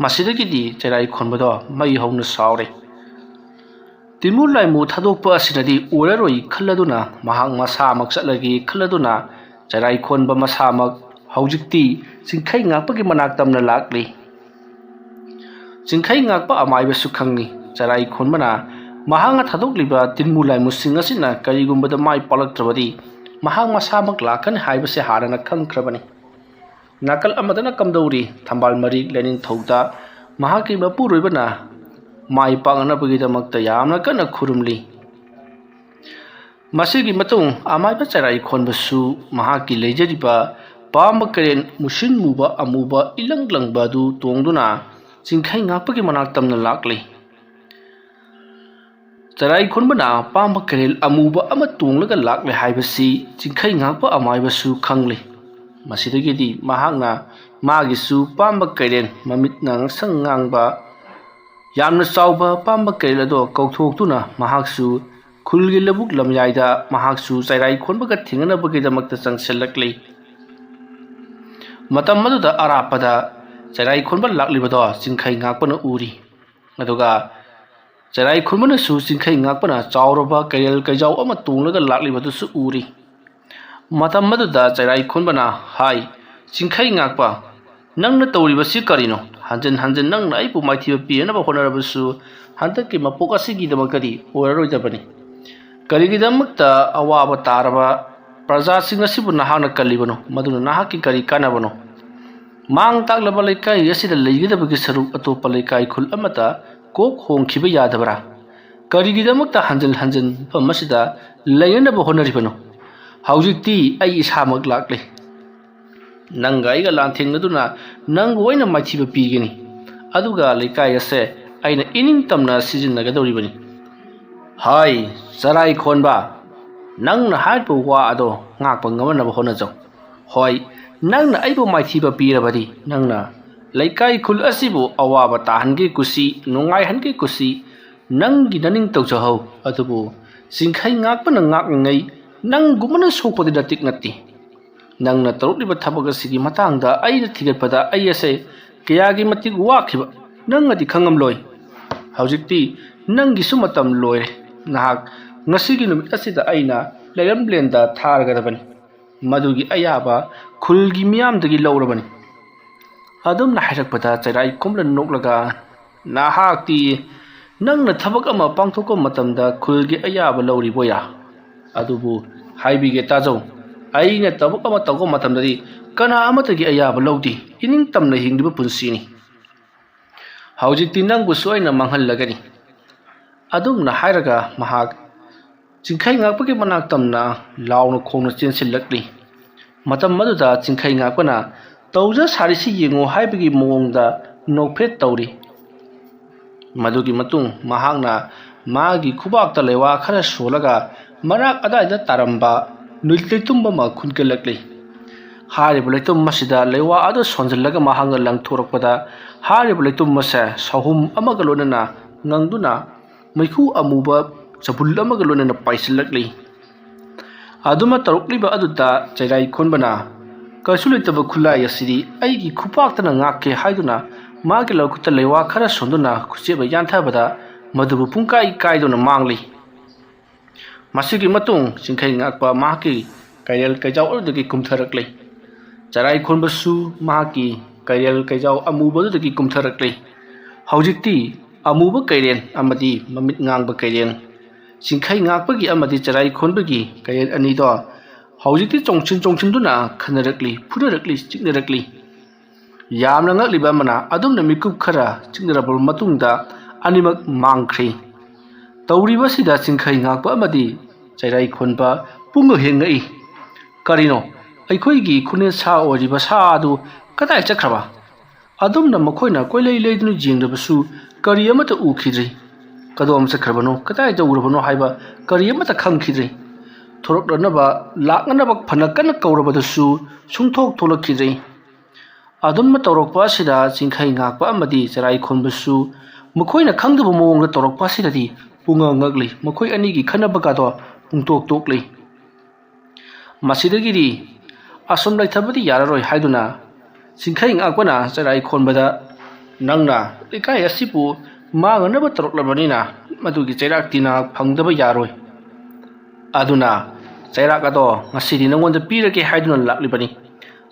ꯃꯁꯤꯗꯒꯤꯗꯤ ꯆꯩꯔꯥꯏ ꯈꯣꯟꯕꯗꯣ ꯃꯩ ꯍꯧꯅ ꯁꯥꯎꯔꯦ꯫ ꯇꯤꯃꯨ ꯂꯥꯏꯃꯨ ꯊꯥꯗꯣꯛꯄ ꯑꯁꯤꯅꯗꯤ ꯑꯣꯏꯔꯔꯣꯏ ꯈꯜꯂꯗꯨꯅ ꯃꯍꯥꯛ ꯃꯁꯥꯃꯛ ꯆꯠꯂꯒꯦ ꯈꯜꯂꯗꯨꯅ ꯆꯩꯔꯥꯏ ꯈꯣꯟꯕ ꯃꯁꯥꯃꯛ ꯍꯧꯖꯤꯛꯇꯤ ꯆꯤꯡꯈꯩ ꯉꯥꯛꯄꯒꯤ ꯃꯅꯥꯛ ꯇꯝꯅ ꯂꯥꯛꯂꯤ꯫ ꯆꯤꯡꯈꯩ ꯉꯥꯛꯄ ꯑꯃꯥꯏꯕꯁꯨ ꯈꯪꯏ꯫ ꯆꯩꯔꯥꯏ ꯈꯣꯟꯕꯅ ꯃꯍꯥꯛꯅ ꯊꯥꯗꯣꯛꯂꯤꯕ ꯇꯤꯃꯨ ꯂꯥꯏꯃꯨꯁꯤꯡ ꯑꯁꯤꯅ ꯀꯔꯤꯒꯨꯝꯕꯗ ꯃꯥꯏ ꯄꯥꯛꯂꯛꯇ꯭ꯔꯕꯗꯤ ꯃꯍꯥꯛ ꯃꯁꯥꯃꯛ ꯂꯥꯛꯀꯅꯤ ꯍꯥꯏꯕꯁꯤ ꯍꯥꯟꯅꯅ ꯈꯪꯈ꯭ꯔꯕꯅꯤ꯫ ꯅꯥꯀꯜ ꯑꯃꯗꯅ ꯀꯝꯗꯧꯔꯤ? ꯊꯝꯕꯥꯜ ꯃꯔꯤꯛ ꯂꯥꯏꯅꯤꯡꯊꯧꯗ ꯃꯍꯥꯛꯀꯤ ꯃꯄꯨꯔꯣꯏꯕꯅ ꯃꯥꯏ ꯄꯥꯛꯅꯅꯕꯒꯤꯗꯃꯛꯇ ꯌꯥꯝꯅ ꯀꯟꯅ ꯈꯨꯔꯨꯝꯂꯤ꯫ ꯃꯁꯤꯒꯤ ꯃꯇꯨꯡ ꯑꯃꯥꯏꯕ ꯆꯩꯔꯥꯏ ꯈꯣꯟꯕꯁꯨ ꯃꯍꯥꯛꯀꯤ ꯂꯩꯖꯔꯤꯕ ꯄꯥꯝꯕ ꯀꯩꯔꯦꯟ ꯃꯨꯁꯤꯟ ꯃꯨꯕ ꯑꯃꯨꯕ ꯏꯂꯪ ꯂꯪꯕ ꯑꯗꯨ ꯇꯣꯡꯗꯨꯅ ꯆꯤꯡꯈꯩ ꯉꯥꯛꯄꯒꯤ ꯃꯅꯥꯛ ꯇꯝꯅ ꯂꯥꯛꯂꯤ꯫ ꯆꯩꯔꯥꯏ ꯈꯣꯟꯕꯅ ꯄꯥꯝꯕ ꯀꯩꯔꯦꯜ ꯑꯃꯨꯕ ꯑꯃ ꯇꯣꯡꯂꯒ ꯂꯥꯛꯂꯦ ꯍꯥꯏꯕꯁꯤ ꯆꯤꯡꯈꯩ ꯉꯥꯛꯄ ꯑꯃꯥꯏꯕꯁꯨ ꯈꯪꯂꯤ꯫ ꯃꯁꯤꯗꯒꯤꯗꯤ ꯃꯍꯥꯛꯅ ꯃꯥꯒꯤꯁꯨ ꯄꯥꯝꯕ ꯀꯩꯔꯦꯜ ꯃꯃꯤꯠꯅ ꯉꯥꯡꯁꯪ ꯉꯥꯡꯕ ꯌꯥꯝꯅ ꯆꯥꯎꯕ ꯄꯥꯝꯕ ꯀꯩꯔꯦꯜ ꯑꯗꯣ ꯀꯧꯊꯣꯛꯇꯨꯅ ꯃꯍꯥꯛꯁꯨ ꯈꯨꯜꯒꯤ ꯂꯧꯕꯨꯛ ꯂꯝꯌꯥꯏꯗ ꯃꯍꯥꯛꯁꯨ ꯆꯩꯔꯥꯏ ꯈꯣꯟꯕꯒ ꯊꯦꯡꯅꯅꯕꯒꯤꯗꯃꯛꯇ ꯆꯪꯁꯤꯜꯂꯛꯂꯤ꯫ ꯃꯇꯝ ꯑꯗꯨꯗ ꯑꯔꯥꯞꯄꯗ ꯆꯩꯔꯥꯏ ꯈꯣꯟꯕ ꯂꯥꯛꯂꯤꯕꯗꯣ ꯆꯤꯡꯈꯩ ꯉꯥꯛꯄꯅ ꯎꯔꯤ꯫ ꯑꯗꯨꯒ ꯆꯩꯔꯥꯏ ꯈꯣꯟꯕꯅꯁꯨ ꯆꯤꯡꯈꯩ ꯉꯥꯛꯄꯅ ꯆꯥꯎꯔꯕ ꯀꯩꯔꯦꯜ ꯀꯩꯖꯥꯎ ꯑꯃ ꯇꯣꯡꯂꯒ ꯂꯥꯛꯂꯤꯕꯗꯨꯁꯨ ꯎꯔꯤ꯫ ꯃꯇꯝ ꯑꯗꯨꯗ ꯆꯩꯔꯥꯏ ꯈꯣꯟꯕꯅ ꯍꯥꯏ, "ꯆꯤꯡꯈꯩ ꯉꯥꯛꯄ, ꯅꯪꯅ ꯇꯧꯔꯤꯕꯁꯤ ꯀꯔꯤꯅꯣ? ꯍꯟꯖꯤꯟ ꯍꯟꯖꯤꯟ ꯅꯪꯅ ꯑꯩꯕꯨ ꯃꯥꯏꯊꯤꯕ ꯄꯤꯅꯕ ꯍꯣꯠꯅꯔꯕꯁꯨ ꯍꯟꯗꯛꯀꯤ ꯃꯄꯣꯛ ꯑꯁꯤꯒꯤꯗꯃꯛꯇꯗꯤ ꯑꯣꯏꯔꯔꯣꯏꯗꯕꯅꯤ꯫ ꯀꯔꯤꯒꯤꯗꯃꯛꯇ ꯑꯋꯥꯕ ꯇꯥꯔꯕ ꯄ꯭ꯔꯖꯥꯁꯤꯡ ꯑꯁꯤꯕꯨ ꯅꯍꯥꯛꯅ ꯀꯜꯂꯤꯕꯅꯣ? ꯃꯗꯨꯅ ꯅꯍꯥꯛꯀꯤ ꯀꯔꯤ ꯀꯥꯟꯅꯕꯅꯣ? ꯃꯥꯡ ꯇꯥꯛꯂꯕ ꯂꯩꯀꯥꯏ ꯑꯁꯤꯗ ꯂꯩꯒꯗꯕꯒꯤ ꯁꯔꯨꯛ ꯑꯇꯣꯞꯄ ꯂꯩꯀꯥꯏ ꯈꯨꯜ ꯑꯃꯗ ꯀꯣꯛ ꯍꯣꯡꯈꯤꯕ ꯌꯥꯗꯕ꯭ꯔꯥ? ꯀꯔꯤꯒꯤꯗꯃꯛꯇ ꯍꯟꯖꯤꯟ ꯍꯟꯖꯤꯟ ꯃꯐꯝ ꯑꯁꯤꯗ ꯂꯩꯅꯅꯕ ꯍꯣꯠꯅꯔꯤꯕꯅꯣ? ꯍꯧꯖꯤꯛꯇꯤ ꯑꯩ ꯏꯁꯥꯃꯛ ꯂꯥꯛꯂꯦ꯫ ꯅꯪꯒ ꯑꯩꯒ ꯂꯥꯟꯊꯦꯡꯅꯗꯨꯅ ꯅꯪꯕꯨ ꯑꯩꯅ ꯃꯥꯏꯊꯤꯕ ꯄꯤꯒꯅꯤ꯫ ꯑꯗꯨꯒ ꯂꯩꯀꯥꯏ ꯑꯁꯦ ꯑꯩꯅ ꯏꯅꯤꯡ ꯇꯝꯅ ꯁꯤꯖꯤꯟꯅꯒꯗꯧꯔꯤꯕꯅꯤ꯫" "ꯍꯥꯏ, ꯆꯔꯥꯏ ꯈꯣꯟꯕ, ꯅꯪꯅ ꯍꯥꯏꯔꯤꯕ ꯋꯥ ꯑꯗꯣ ꯉꯥꯛꯄ ꯉꯝꯅꯕ ꯍꯣꯠꯅꯖꯧ꯫ ꯍꯣꯏ, ꯅꯪꯅ ꯑꯩꯕꯨ ꯃꯥꯏꯊꯤꯕ ꯄꯤꯔꯕꯗꯤ ꯅꯪꯅ ꯂꯩꯀꯥꯏ ꯈꯨꯜ ꯑꯁꯤꯕꯨ ꯑꯋꯥꯕ ꯇꯥꯍꯟꯒꯦ ꯀꯨꯁꯤ, ꯅꯨꯡꯉꯥꯏꯍꯟꯒꯦ ꯀꯨꯁꯤ, ꯅꯪꯒꯤ ꯅꯅꯤꯡ ꯇꯧꯖꯍꯧ꯫ ꯑꯗꯨꯕꯨ ꯆꯤꯡꯈꯩ ꯉꯥꯛꯄꯅ ꯉꯥꯛꯂꯤꯉꯩ ꯅꯪꯒꯨꯝꯕꯅ ꯁꯣꯛꯄꯗꯤ ꯅꯇꯤꯛ ꯅꯠꯇꯦ꯫ ꯅꯪꯅ ꯇꯧꯔꯛꯂꯤꯕ ꯊꯕꯛ ꯑꯁꯤꯒꯤ ꯃꯇꯥꯡꯗ ꯑꯩꯅ ꯊꯤꯒꯠꯄꯗ ꯑꯩ ꯑꯁꯦ ꯀꯌꯥꯒꯤ ꯃꯇꯤꯛ ꯋꯥꯈꯤꯕ ꯅꯪꯅꯗꯤ ꯈꯪꯉꯝꯂꯣꯏ꯫ ꯍꯧꯖꯤꯛꯇꯤ ꯅꯪꯒꯤꯁꯨ ꯃꯇꯝ ꯂꯣꯏꯔꯦ꯫ ꯅꯍꯥꯛ ꯉꯁꯤꯒꯤ ꯅꯨꯃꯤꯠ ꯑꯁꯤꯗ ꯑꯩꯅ ꯂꯩꯔꯝꯂꯦꯟꯗ ꯊꯥꯔꯒꯗꯕꯅꯤ꯫ ꯃꯗꯨꯒꯤ ꯑꯌꯥꯕ ꯈꯨꯜꯒꯤ ꯃꯤꯌꯥꯝꯗꯒꯤ ꯂꯧꯔꯕꯅꯤ꯫" ꯑꯗꯨꯝꯅ ꯍꯥꯏꯔꯛꯄꯗ ꯆꯩꯔꯥꯏ ꯈꯣꯝꯂ ꯅꯣꯛꯂꯒ, "ꯅꯍꯥꯛꯇꯤ ꯅꯪꯅ ꯊꯕꯛ ꯑꯃ ꯄꯥꯡꯊꯣꯛꯄ ꯃꯇꯝꯗ ꯈꯨꯜꯒꯤ ꯑꯌꯥꯕ ꯂꯧꯔꯤꯕꯣꯌꯥ? ꯑꯗꯨꯕꯨ ꯍꯥꯏꯕꯤꯒꯦ ꯇꯥꯖꯧ, ꯑꯩꯅ ꯊꯕꯛ ꯑꯃ ꯇꯧꯕ ꯃꯇꯝꯗꯗꯤ ꯀꯅꯥ ꯑꯃꯠꯇꯒꯤ ꯑꯌꯥꯕ ꯂꯧꯗꯦ꯫ ꯏꯅꯤꯡ ꯇꯝꯅ ꯍꯤꯡꯂꯤꯕ ꯄꯨꯟꯁꯤꯅꯤ꯫ ꯍꯧꯖꯤꯛꯇꯤ ꯅꯪꯕꯨꯁꯨ ꯑꯩꯅ ꯃꯥꯡꯍꯜꯂꯒꯅꯤ꯫" ꯑꯗꯨꯝꯅ ꯍꯥꯏꯔꯒ ꯃꯍꯥꯛ ꯆꯤꯡꯈꯩ ꯉꯥꯛꯄꯒꯤ ꯃꯅꯥꯛ ꯇꯝꯅ ꯂꯥꯎꯅ ꯈꯣꯡꯅ ꯆꯦꯟꯁꯤꯜꯂꯛꯂꯤ꯫ ꯃꯇꯝ ꯑꯗꯨꯗ ꯆꯤꯡꯈꯩ ꯉꯥꯛꯄꯅ "ꯇꯧꯖ ꯁꯥꯔꯤꯁꯤ ꯌꯦꯡꯉꯨ" ꯍꯥꯏꯕꯒꯤ ꯃꯑꯣꯡꯗ ꯅꯣꯛꯐꯦꯠ ꯇꯧꯔꯤ꯫ ꯃꯗꯨꯒꯤ ꯃꯇꯨꯡ ꯃꯍꯥꯛꯅ ꯃꯥꯒꯤ ꯈꯨꯕꯥꯛꯇ ꯂꯩꯋꯥ ꯈꯔ ꯁꯣꯜꯂꯒ ꯃꯅꯥꯛ ꯑꯗꯥꯏꯗ ꯇꯥꯔꯝꯕ ꯅꯨꯏ ꯂꯩꯇꯨꯝ ꯑꯃ ꯈꯨꯟꯒꯠꯂꯛꯂꯤ꯫ ꯍꯥꯏꯔꯤꯕ ꯂꯩꯇꯨꯝ ꯑꯁꯤꯗ ꯂꯩꯋꯥ ꯑꯗꯨ ꯁꯣꯟꯖꯤꯜꯂꯒ ꯃꯍꯥꯛꯅ ꯂꯪꯊꯣꯔꯛꯄꯗ, ꯍꯥꯏꯔꯤꯕ ꯂꯩꯇꯨꯝ ꯑꯁꯦ ꯁꯍꯨꯝ ꯑꯃꯒ ꯂꯣꯏꯅꯅ ꯉꯪꯗꯨꯅ ꯃꯩꯈꯨ ꯑꯃꯨꯕ ꯆꯕꯨꯜ ꯑꯃꯒ ꯂꯣꯏꯅꯅ ꯄꯥꯏꯁꯤꯜꯂꯛꯂꯤ꯫ ꯑꯗꯨꯃ ꯇꯧꯔꯛꯂꯤꯕ ꯑꯗꯨꯗ ꯆꯩꯔꯥꯏ ꯈꯣꯟꯕꯅ ꯀꯩꯁꯨ ꯂꯩꯇꯕ ꯈꯨꯠꯂꯥꯏ ꯑꯁꯤꯗꯤ ꯑꯩꯒꯤ ꯈꯨꯄꯥꯛꯇꯅ ꯉꯥꯛꯀꯦ ꯍꯥꯏꯗꯨꯅ ꯃꯥꯒꯤ ꯂꯧꯈꯨꯠꯇ ꯂꯩꯋꯥ ꯈꯔ ꯁꯣꯟꯗꯨꯅ ꯈꯨꯠꯆꯦꯞꯅ ꯌꯥꯟꯊꯕꯗ ꯃꯗꯨꯕꯨ ꯄꯨꯡꯀꯥꯏ ꯀꯥꯏꯗꯨꯅ ꯃꯥꯡꯂꯤ꯫ ꯃꯁꯤꯒꯤ ꯃꯇꯨꯡ ꯆꯤꯡꯈꯩ ꯉꯥꯛꯄ ꯃꯍꯥꯛꯀꯤ ꯀꯩꯔꯦꯜ ꯀꯩꯖꯥꯎ ꯑꯗꯨꯗꯒꯤ ꯀꯨꯝꯊꯔꯛꯂꯤ꯫ ꯆꯔꯥꯏ ꯈꯣꯟꯕꯁꯨ ꯃꯍꯥꯛꯀꯤ ꯀꯩꯔꯦꯜ ꯀꯩꯖꯥꯎ ꯑꯃꯨꯕꯗꯨꯗꯒꯤ ꯀꯨꯝꯊꯔꯛꯂꯤ꯫ ꯍꯧꯖꯤꯛꯇꯤ ꯑꯃꯨꯕ ꯀꯩꯔꯦꯜ ꯑꯃꯗꯤ ꯃꯃꯤꯠ ꯉꯥꯡꯕ ꯀꯩꯔꯦꯜ, ꯆꯤꯡꯈꯩ ꯉꯥꯛꯄꯒꯤ ꯑꯃꯗꯤ ꯆꯔꯥꯏ ꯈꯣꯟꯕꯒꯤ ꯀꯩꯔꯦꯜ ꯑꯅꯤꯗꯣ ꯍꯧꯖꯤꯛꯇꯤ ꯆꯣꯡꯁꯤꯟ ꯆꯣꯡꯁꯤꯟꯗꯨꯅ ꯈꯟꯅꯔꯛꯂꯤ, ꯐꯨꯅꯔꯛꯂꯤ, ꯆꯤꯛꯅꯔꯛꯂꯤ꯫ ꯌꯥꯝꯅ ꯉꯛꯂꯤꯕ ꯑꯃꯅ, ꯑꯗꯨꯝꯅ ꯃꯤꯀꯨꯞ ꯈꯔ ꯆꯤꯛꯅꯔꯕ ꯃꯇꯨꯡꯗ ꯑꯅꯤꯃꯛ ꯃꯥꯡꯈ꯭ꯔꯤ꯫ ꯇꯧꯔꯤꯕꯁꯤꯗ ꯆꯤꯡꯈꯩ ꯉꯥꯛꯄ ꯑꯃꯗꯤ ꯆꯩꯔꯥꯏ ꯈꯣꯟꯕ ꯄꯨꯡꯉꯛ ꯍꯦꯛ ꯉꯛꯏ꯫ "ꯀꯔꯤꯅꯣ? ꯑꯩꯈꯣꯏꯒꯤ ꯈꯨꯅꯦꯁꯥ ꯑꯣꯏꯔꯤꯕ ꯁꯥ ꯑꯗꯨ ꯀꯗꯥꯏ ꯆꯠꯈ꯭ꯔꯕ?" ꯑꯗꯨꯝꯅ ꯃꯈꯣꯏꯅ ꯀꯣꯏꯂꯩ ꯂꯩꯗꯨꯅ ꯌꯦꯡꯂꯕꯁꯨ ꯀꯔꯤ ꯑꯃꯠꯇ ꯎꯈꯤꯗ꯭ꯔꯤ꯫ ꯀꯗꯣꯝ ꯆꯠꯈ꯭ꯔꯕꯅꯣ, ꯀꯗꯥꯏ ꯇꯧꯔꯕꯅꯣ ꯍꯥꯏꯕ ꯀꯔꯤ ꯑꯃꯠꯇ ꯈꯪꯈꯤꯗ꯭ꯔꯤ꯫ ꯊꯣꯔꯛꯅꯅꯕ, ꯂꯥꯛꯅꯅꯕ ꯐꯅ ꯀꯟꯅ ꯀꯧꯔꯕꯗꯁꯨ ꯁꯨꯡꯊꯣꯛ ꯊꯣꯛꯂꯛꯈꯤꯗ꯭ꯔꯤ꯫ ꯑꯗꯨꯝꯅ ꯇꯧꯔꯛꯄ ꯑꯁꯤꯗ ꯆꯤꯡꯈꯩ ꯉꯥꯛꯄ ꯑꯃꯗꯤ ꯆꯔꯥꯏ ꯈꯣꯟꯕꯁꯨ ꯃꯈꯣꯏꯅ ꯈꯪꯗꯕ ꯃꯑꯣꯡꯗ ꯇꯧꯔꯛꯄ ꯑꯁꯤꯗꯗꯤ ꯄꯨꯡꯉꯛ ꯉꯛꯂꯤ꯫ ꯃꯈꯣꯏ ꯑꯅꯤꯒꯤ ꯈꯟꯅꯕꯒꯗꯣ ꯄꯨꯡꯇꯣꯛ ꯇꯣꯛꯂꯤ꯫ ꯃꯁꯤꯗꯒꯤꯗꯤ ꯑꯁꯨꯝ ꯂꯩꯊꯕꯗꯤ ꯌꯥꯔꯔꯣꯏ ꯍꯥꯏꯗꯨꯅ ꯆꯤꯡꯈꯩ ꯉꯥꯛꯄꯅ ꯆꯩꯔꯥꯏ ꯈꯣꯟꯕꯗ, "ꯅꯪꯅ ꯂꯩꯀꯥꯏ ꯑꯁꯤꯕꯨ ꯃꯥꯡꯅꯅꯕ ꯇꯧꯔꯛꯂꯕꯅꯤꯅ ꯃꯗꯨꯒꯤ ꯆꯩꯔꯥꯛꯇꯤ ꯅꯍꯥꯛ ꯐꯪꯗꯕ ꯌꯥꯔꯣꯏ꯫ ꯑꯗꯨꯅ ꯆꯩꯔꯥꯛ ꯑꯗꯣ ꯉꯁꯤꯗꯤ ꯅꯉꯣꯟꯗ ꯄꯤꯔꯒꯦ ꯍꯥꯏꯗꯨꯅ ꯂꯥꯛꯂꯤꯕꯅꯤ꯫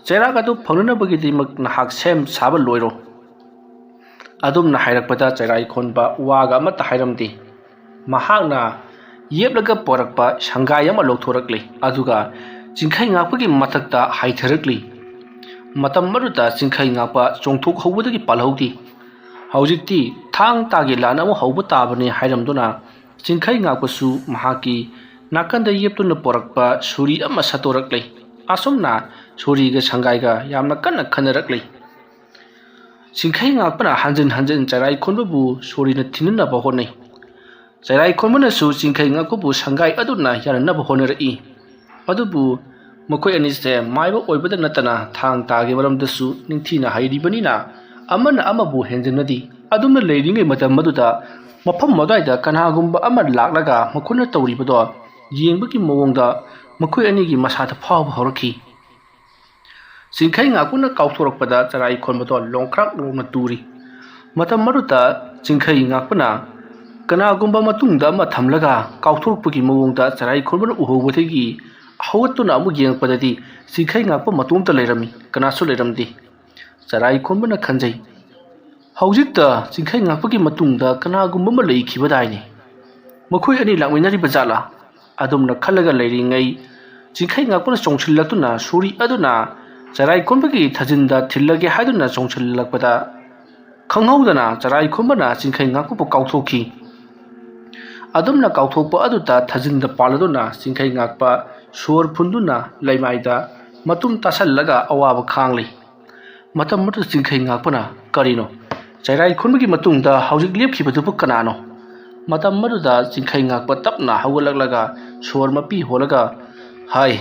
ꯆꯩꯔꯥꯛ ꯑꯗꯨ ꯐꯪꯅꯅꯕꯒꯤꯗꯃꯛ ꯅꯍꯥꯛ ꯁꯦꯝ ꯁꯥꯕ ꯂꯣꯏꯔꯣ꯫" ꯑꯗꯨꯝꯅ ꯍꯥꯏꯔꯛꯄꯗ ꯆꯩꯔꯥꯏ ꯈꯣꯟꯕ ꯋꯥꯒ ꯑꯃꯠꯇ ꯍꯥꯏꯔꯝꯗꯦ꯫ ꯃꯍꯥꯛꯅ ꯌꯦꯞꯂꯒ ꯄꯣꯔꯛꯄ ꯁꯪꯒꯥꯏ ꯑꯃ ꯂꯧꯊꯣꯔꯛꯂꯦ, ꯑꯗꯨꯒ ꯆꯤꯡꯈꯩ ꯉꯥꯛꯄꯒꯤ ꯃꯊꯛꯇ ꯍꯥꯏꯊꯔꯛꯂꯤ꯫ ꯃꯇꯝ ꯑꯗꯨꯗ ꯆꯤꯡꯈꯩ ꯉꯥꯛꯄ ꯆꯣꯡꯊꯣꯛꯍꯧꯕꯗꯒꯤ ꯄꯥꯜꯍꯧꯗꯦ꯫ ꯍꯧꯖꯤꯛꯇꯤ ꯊꯥꯡ ꯇꯥꯒꯤ ꯂꯥꯟ ꯑꯃ ꯍꯧꯕ ꯇꯥꯕꯅꯤ ꯍꯥꯏꯔꯝꯗꯨꯅ ꯆꯤꯡꯈꯩ ꯉꯥꯛꯄꯁꯨ ꯃꯍꯥꯛꯀꯤ ꯅꯥꯀꯟꯗ ꯌꯦꯞꯇꯨꯅ ꯄꯣꯔꯛꯄ ꯁꯣꯔꯤ ꯑꯃ ꯁꯠꯇꯣꯔꯛꯂꯦ꯫ ꯑꯁꯨꯝꯅ ꯁꯣꯔꯤꯒ ꯁꯪꯒꯥꯏꯒ ꯌꯥꯝꯅ ꯀꯟꯅ ꯈꯟꯅꯔꯛꯂꯦ꯫ ꯆꯤꯡꯈꯩ ꯉꯥꯛꯄꯅ ꯍꯟꯖꯤꯟ ꯍꯟꯖꯤꯟ ꯆꯩꯔꯥꯏ ꯈꯣꯟꯕꯕꯨ ꯁꯣꯔꯤꯅ ꯊꯤꯟꯅꯅꯕ ꯍꯣꯠꯅꯩ꯫ ꯆꯩꯔꯥꯏ ꯈꯣꯟꯕꯅꯁꯨ ꯆꯤꯡꯈꯩ ꯉꯥꯛꯄꯕꯨ ꯁꯪꯒꯥꯏ ꯑꯗꯨꯅ ꯌꯥꯅꯅꯕ ꯍꯣꯠꯅꯔꯛꯏ꯫ ꯑꯗꯨꯕꯨ ꯃꯈꯣꯏ ꯑꯅꯤꯁꯦ ꯃꯥꯏꯕ ꯑꯣꯏꯕꯗ ꯅꯠꯇꯅ ꯊꯥꯡ ꯇꯥꯒꯤ ꯃꯔꯝꯗꯁꯨ ꯅꯤꯡꯊꯤꯅ ꯍꯩꯔꯤꯕꯅꯤꯅ ꯑꯃꯅ ꯑꯃꯕꯨ ꯍꯦꯟꯖꯤꯟꯅꯗꯦ꯫ ꯑꯗꯨꯝꯅ ꯂꯩꯔꯤꯉꯩ ꯃꯇꯝ ꯑꯗꯨꯗ ꯃꯐꯝ ꯑꯗꯨꯋꯥꯏꯗ ꯀꯅꯥꯒꯨꯝꯕ ꯑꯃ ꯂꯥꯛꯂꯒ ꯃꯈꯣꯏꯅ ꯇꯧꯔꯤꯕꯗꯣ ꯌꯦꯡꯕꯒꯤ ꯃꯑꯣꯡꯗ ꯃꯈꯣꯏ ꯑꯅꯤꯒꯤ ꯃꯁꯥꯗ ꯐꯥꯎꯕ ꯍꯧꯔꯛꯈꯤ꯫ ꯆꯤꯡꯈꯩ ꯉꯥꯛꯄꯅ ꯀꯥꯎꯊꯣꯔꯛꯄꯗ ꯆꯔꯥꯏ ꯈꯣꯟꯕꯗꯣ ꯂꯣꯡꯈ꯭ꯔꯥꯛ ꯂꯣꯡꯅ ꯇꯨꯔꯤ꯫ ꯃꯇꯝ ꯑꯗꯨꯗ ꯆꯤꯡꯈꯩ ꯉꯥꯛꯄꯅ ꯀꯅꯥꯒꯨꯝꯕ ꯃꯇꯨꯡꯗ ꯑꯃ ꯊꯝꯂꯒ ꯀꯥꯎꯊꯣꯔꯛꯄꯒꯤ ꯃꯑꯣꯡꯗ ꯆꯔꯥꯏ ꯈꯣꯟꯕꯅ ꯎꯍꯧꯕꯗꯒꯤ ꯍꯧꯒꯠꯇꯨꯅ ꯑꯃꯨꯛ ꯌꯦꯡꯉꯛꯄꯗꯗꯤ ꯆꯤꯡꯈꯩ ꯉꯥꯛꯄ ꯃꯇꯣꯝꯇ ꯂꯩꯔꯝꯃꯤ, ꯀꯅꯥꯁꯨ ꯂꯩꯔꯝꯗꯦ꯫ ꯆꯔꯥꯏ ꯈꯣꯟꯕꯅ ꯈꯟꯖꯩ, "ꯍꯧꯖꯤꯛꯇ ꯆꯤꯡꯈꯩ ꯉꯥꯛꯄꯒꯤ ꯃꯇꯨꯡꯗ ꯀꯅꯥꯒꯨꯝꯕ ꯑꯃ ꯂꯩꯈꯤꯕꯗꯥꯏꯅꯦ? ꯃꯈꯣꯏ ꯑꯅꯤ ꯂꯥꯛꯃꯤꯟꯅꯔꯤꯕ ꯖꯥꯠꯂꯥ?" ꯑꯗꯨꯝꯅ ꯈꯜꯂꯒ ꯂꯩꯔꯤꯉꯩ ꯆꯤꯡꯈꯩ ꯉꯥꯛꯄꯅ ꯆꯣꯡꯁꯤꯜꯂꯛꯇꯨꯅ ꯁꯣꯔꯤ ꯑꯗꯨꯅ ꯆꯔꯥꯏ ꯈꯣꯟꯕꯒꯤ ꯊꯥꯖꯤꯟꯗ ꯊꯤꯜꯂꯒꯦ ꯍꯥꯏꯗꯨꯅ ꯆꯣꯡꯁꯤꯜꯂꯛꯄꯗ ꯈꯪꯍꯧꯗꯅ ꯆꯔꯥꯏ ꯈꯣꯟꯕꯅ ꯆꯤꯡꯈꯩ ꯉꯥꯛꯄꯕꯨ ꯀꯥꯎꯊꯣꯛꯈꯤ꯫ ꯑꯗꯨꯝꯅ ꯀꯥꯎꯊꯣꯛꯄ ꯑꯗꯨꯗ ꯊꯥꯖꯤꯟꯗ ꯄꯥꯜꯂꯗꯨꯅ ꯆꯤꯡꯈꯩ ꯉꯥꯛꯄ ꯁꯣꯔ ꯐꯨꯟꯗꯨꯅ ꯂꯩꯃꯥꯏꯗ ꯃꯇꯨꯝ ꯇꯥꯁꯜꯂꯒ ꯑꯋꯥꯕ ꯈꯥꯡꯂꯤ꯫ ꯃꯇꯝ ꯑꯗꯨꯗ ꯆꯤꯡꯈꯩ ꯉꯥꯛꯄꯅ, "ꯀꯔꯤꯅꯣ? ꯆꯔꯥꯏ ꯈꯣꯟꯕꯒꯤ ꯃꯇꯨꯡꯗ ꯍꯧꯖꯤꯛ ꯂꯦꯞꯈꯤꯕꯗꯨꯕꯨ ꯀꯅꯥꯅꯣ?" ꯃꯇꯝ ꯑꯗꯨꯗ ꯆꯤꯡꯈꯩ ꯉꯥꯛꯄ ꯇꯞꯅ ꯍꯧꯒꯠꯂꯛꯂꯒ ꯁꯣꯔ ꯃꯄꯤ ꯍꯣꯜꯂꯒ, "ꯍꯥꯏ,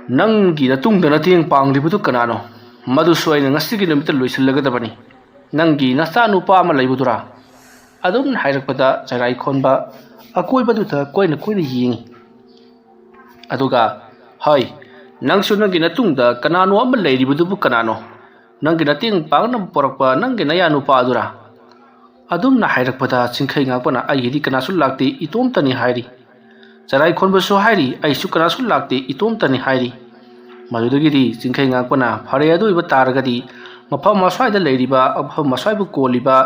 ꯅꯪꯒꯤ ꯅꯇꯨꯡꯗ ꯅꯇꯦꯡ ꯄꯥꯡꯂꯤꯕꯗꯨ ꯀꯅꯥꯅꯣ? ꯃꯗꯨꯁꯨ ꯑꯩꯅ ꯉꯁꯤꯒꯤ ꯅꯨꯃꯤꯠꯇ ꯂꯣꯏꯁꯤꯜꯂꯒꯗꯕꯅꯤ꯫ ꯅꯪꯒꯤ ꯅꯆꯥꯅꯨꯄꯥ ꯑꯃ ꯂꯩꯕꯗꯨꯔꯥ?" ꯑꯗꯨꯝ ꯍꯥꯏꯔꯛꯄꯗ ꯆꯔꯥꯏ ꯈꯣꯟꯕ ꯑꯀꯣꯏꯕꯗꯨꯗ ꯀꯣꯏꯅ ꯀꯣꯏꯅ ꯌꯦꯡꯏ꯫ ꯑꯗꯨꯒ, "ꯍꯣꯏ, ꯅꯪꯁꯨ ꯅꯪꯒꯤ ꯅꯇꯨꯡꯗ ꯀꯅꯥꯅꯣ ꯑꯃ ꯂꯩꯔꯤꯕꯗꯨꯕꯨ ꯀꯅꯥꯅꯣ? ꯅꯪꯒꯤ ꯅꯇꯦꯡ ꯄꯥꯡꯅꯕ ꯄꯣꯔꯛꯄ ꯅꯪꯒꯤ ꯅꯌꯥ ꯅꯨꯄꯥ ꯑꯗꯨꯔꯥ?" ꯑꯗꯨꯝꯅ ꯍꯥꯏꯔꯛꯄꯗ ꯆꯤꯡꯈꯩ ꯉꯥꯛꯄꯅ, "ꯑꯩꯒꯤꯗꯤ ꯀꯅꯥꯁꯨ ꯂꯥꯛꯇꯦ, ꯏꯇꯣꯝꯇꯅꯤ" ꯍꯥꯏꯔꯤ꯫ ꯆꯔꯥꯏ ꯈꯣꯟꯕꯁꯨ ꯍꯥꯏꯔꯤ, "ꯑꯩꯁꯨ ꯀꯅꯥꯁꯨ ꯂꯥꯛꯇꯦ, ꯏꯇꯣꯝꯇꯅꯤ" ꯍꯥꯏꯔꯤ꯫ ꯃꯗꯨꯗꯒꯤꯗꯤ ꯆꯤꯡꯈꯩ ꯉꯥꯛꯄꯅ, "ꯐꯔꯦ, ꯑꯗꯨ ꯑꯣꯏꯕ ꯇꯥꯔꯒꯗꯤ ꯃꯐꯝ ꯑꯁ꯭ꯋꯥꯏꯗ ꯂꯩꯔꯤꯕ, ꯃꯐꯝ ꯑꯁ꯭ꯋꯥꯏꯕꯨ ꯀꯣꯜꯂꯤꯕ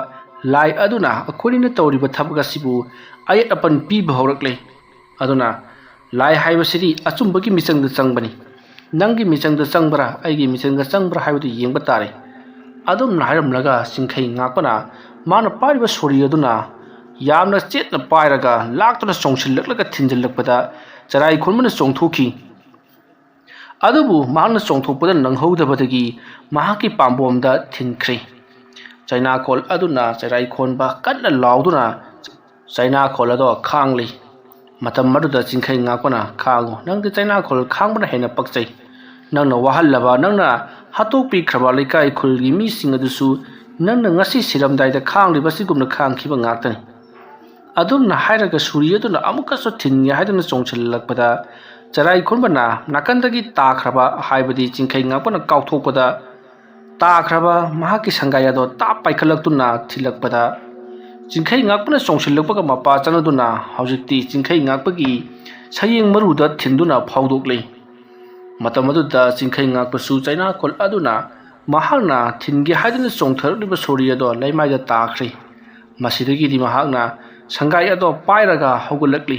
ꯂꯥꯏ ꯑꯗꯨꯅ ꯑꯩꯈꯣꯏꯅꯤꯅ ꯇꯧꯔꯤꯕ ꯊꯕꯛ ꯑꯁꯤꯕꯨ ꯑꯌꯦꯠ ꯑꯄꯟ ꯄꯤꯕ ꯍꯧꯔꯛꯂꯦ꯫ ꯑꯗꯨꯅ ꯂꯥꯏ ꯍꯥꯏꯕꯁꯤꯗꯤ ꯑꯆꯨꯝꯕꯒꯤ ꯃꯤꯆꯪꯗ ꯆꯪꯕꯅꯤ꯫ ꯅꯪꯒꯤ ꯃꯤꯆꯪꯗ ꯆꯪꯕ꯭ꯔꯥ, ꯑꯩꯒꯤ ꯃꯤꯆꯪꯗ ꯆꯪꯕ꯭ꯔꯥ ꯍꯥꯏꯕꯗꯨ ꯌꯦꯡꯕ ꯇꯥꯔꯦ"꯫ ꯑꯗꯨꯝꯅ ꯍꯥꯏꯔꯝꯂꯒ ꯆꯤꯡꯈꯩ ꯉꯥꯛꯄꯅ ꯃꯥꯅ ꯄꯥꯏꯔꯤꯕ ꯁꯣꯔꯤ ꯑꯗꯨꯅ ꯌꯥꯝꯅ ꯆꯦꯠꯅ ꯄꯥꯏꯔꯒ ꯂꯥꯛꯇꯨꯅ ꯆꯣꯡꯁꯤꯜꯂꯛꯂꯒ ꯊꯤꯟꯖꯤꯜꯂꯛꯄꯗ ꯆꯔꯥꯏ ꯈꯣꯟꯕꯅ ꯆꯣꯡꯊꯣꯛꯈꯤ꯫ ꯑꯗꯨꯕꯨ ꯃꯍꯥꯛꯅ ꯆꯣꯡꯊꯣꯛꯄꯗ ꯅꯪꯍꯧꯗꯕꯗꯒꯤ ꯃꯍꯥꯛꯀꯤ ꯄꯥꯝꯕꯣꯝꯗ ꯊꯤꯟꯈ꯭ꯔꯦ꯫ ꯆꯩꯅꯥꯈꯣꯜ ꯑꯗꯨꯅ ꯆꯔꯥꯏ ꯈꯣꯟꯕ ꯀꯟꯅ ꯂꯥꯎꯗꯨꯅ ꯆꯩꯅꯥꯈꯣꯜ ꯑꯗꯣ ꯈꯥꯡꯂꯤ꯫ ꯃꯇꯝ ꯑꯗꯨꯗ ꯆꯤꯡꯈꯩ ꯉꯥꯛꯄꯅ, "ꯈꯥꯡꯉꯨ, ꯅꯪꯗꯤ ꯆꯩꯅꯥꯈꯣꯜ ꯈꯥꯡꯕꯅ ꯍꯦꯟꯅ ꯄꯛꯆꯩ꯫ ꯅꯪꯅ ꯋꯥꯍꯜꯂꯕ, ꯅꯪꯅ ꯍꯥꯠꯇꯣꯛꯄꯤꯈ꯭ꯔꯕ ꯂꯩꯀꯥꯏ ꯈꯨꯜꯒꯤ ꯃꯤꯁꯤꯡ ꯑꯗꯨꯁꯨ ꯅꯪꯅ ꯉꯁꯤ ꯁꯤꯔꯝꯗꯥꯏꯗ ꯈꯥꯡꯂꯤꯕ ꯑꯁꯤꯒꯨꯝꯅ ꯈꯥꯡꯈꯤꯕ ꯉꯥꯛꯇꯅꯤ꯫ ꯑꯗꯨꯝꯅ ꯍꯥꯏꯔꯒ ꯁꯨꯔꯤ ꯑꯗꯨꯅ ꯑꯃꯨꯛꯀꯁꯨ ꯊꯤꯟꯒꯦ ꯍꯥꯏꯗꯨꯅ ꯆꯣꯡꯁꯤꯜꯂꯛꯄꯗ, ꯆꯔꯥꯏ ꯈꯨꯟꯕꯅ ꯅꯥꯀꯟꯗꯒꯤ ꯇꯥꯈ꯭ꯔꯕ, ꯍꯥꯏꯕꯗꯤ ꯆꯤꯡꯈꯩ ꯉꯥꯛꯄꯅ ꯀꯥꯎꯊꯣꯛꯄꯗ ꯇꯥꯈ꯭ꯔꯕ ꯃꯍꯥꯛꯀꯤ ꯁꯪꯒꯥꯏ ꯑꯗꯣ ꯇꯥꯞ ꯄꯥꯏꯈꯠꯂꯛꯇꯨꯅ ꯊꯤꯜꯂꯛꯄꯗ, ꯆꯤꯡꯈꯩ ꯉꯥꯛꯄꯅ ꯆꯣꯡꯁꯤꯜꯂꯛꯄꯒ ꯃꯄꯥ ꯆꯠꯅꯗꯨꯅ ꯍꯧꯖꯤꯛꯇꯤ ꯆꯤꯡꯈꯩ ꯉꯥꯛꯄꯒꯤ ꯁꯌꯦꯡ ꯃꯔꯨꯗ ꯊꯤꯟꯗꯨꯅ ꯐꯥꯎꯗꯣꯛꯂꯤ꯫ ꯃꯇꯝ ꯑꯗꯨꯗ ꯆꯤꯡꯈꯩ ꯉꯥꯛꯄꯁꯨ ꯆꯩꯅꯥꯈꯣꯜ ꯑꯗꯨꯅ ꯃꯍꯥꯛꯅ ꯊꯤꯟꯒꯦ ꯍꯥꯏꯗꯨꯅ ꯆꯣꯡꯊꯔꯛꯂꯤꯕ ꯁꯣꯔꯤ ꯑꯗꯣ ꯂꯩꯃꯥꯏꯗ ꯇꯥꯈ꯭ꯔꯦ꯫ ꯃꯁꯤꯗꯒꯤꯗꯤ ꯃꯍꯥꯛꯅ ꯁꯪꯒꯥꯏ ꯑꯗꯣ ꯄꯥꯏꯔꯒ ꯍꯧꯒꯠꯂꯛꯂꯤ꯫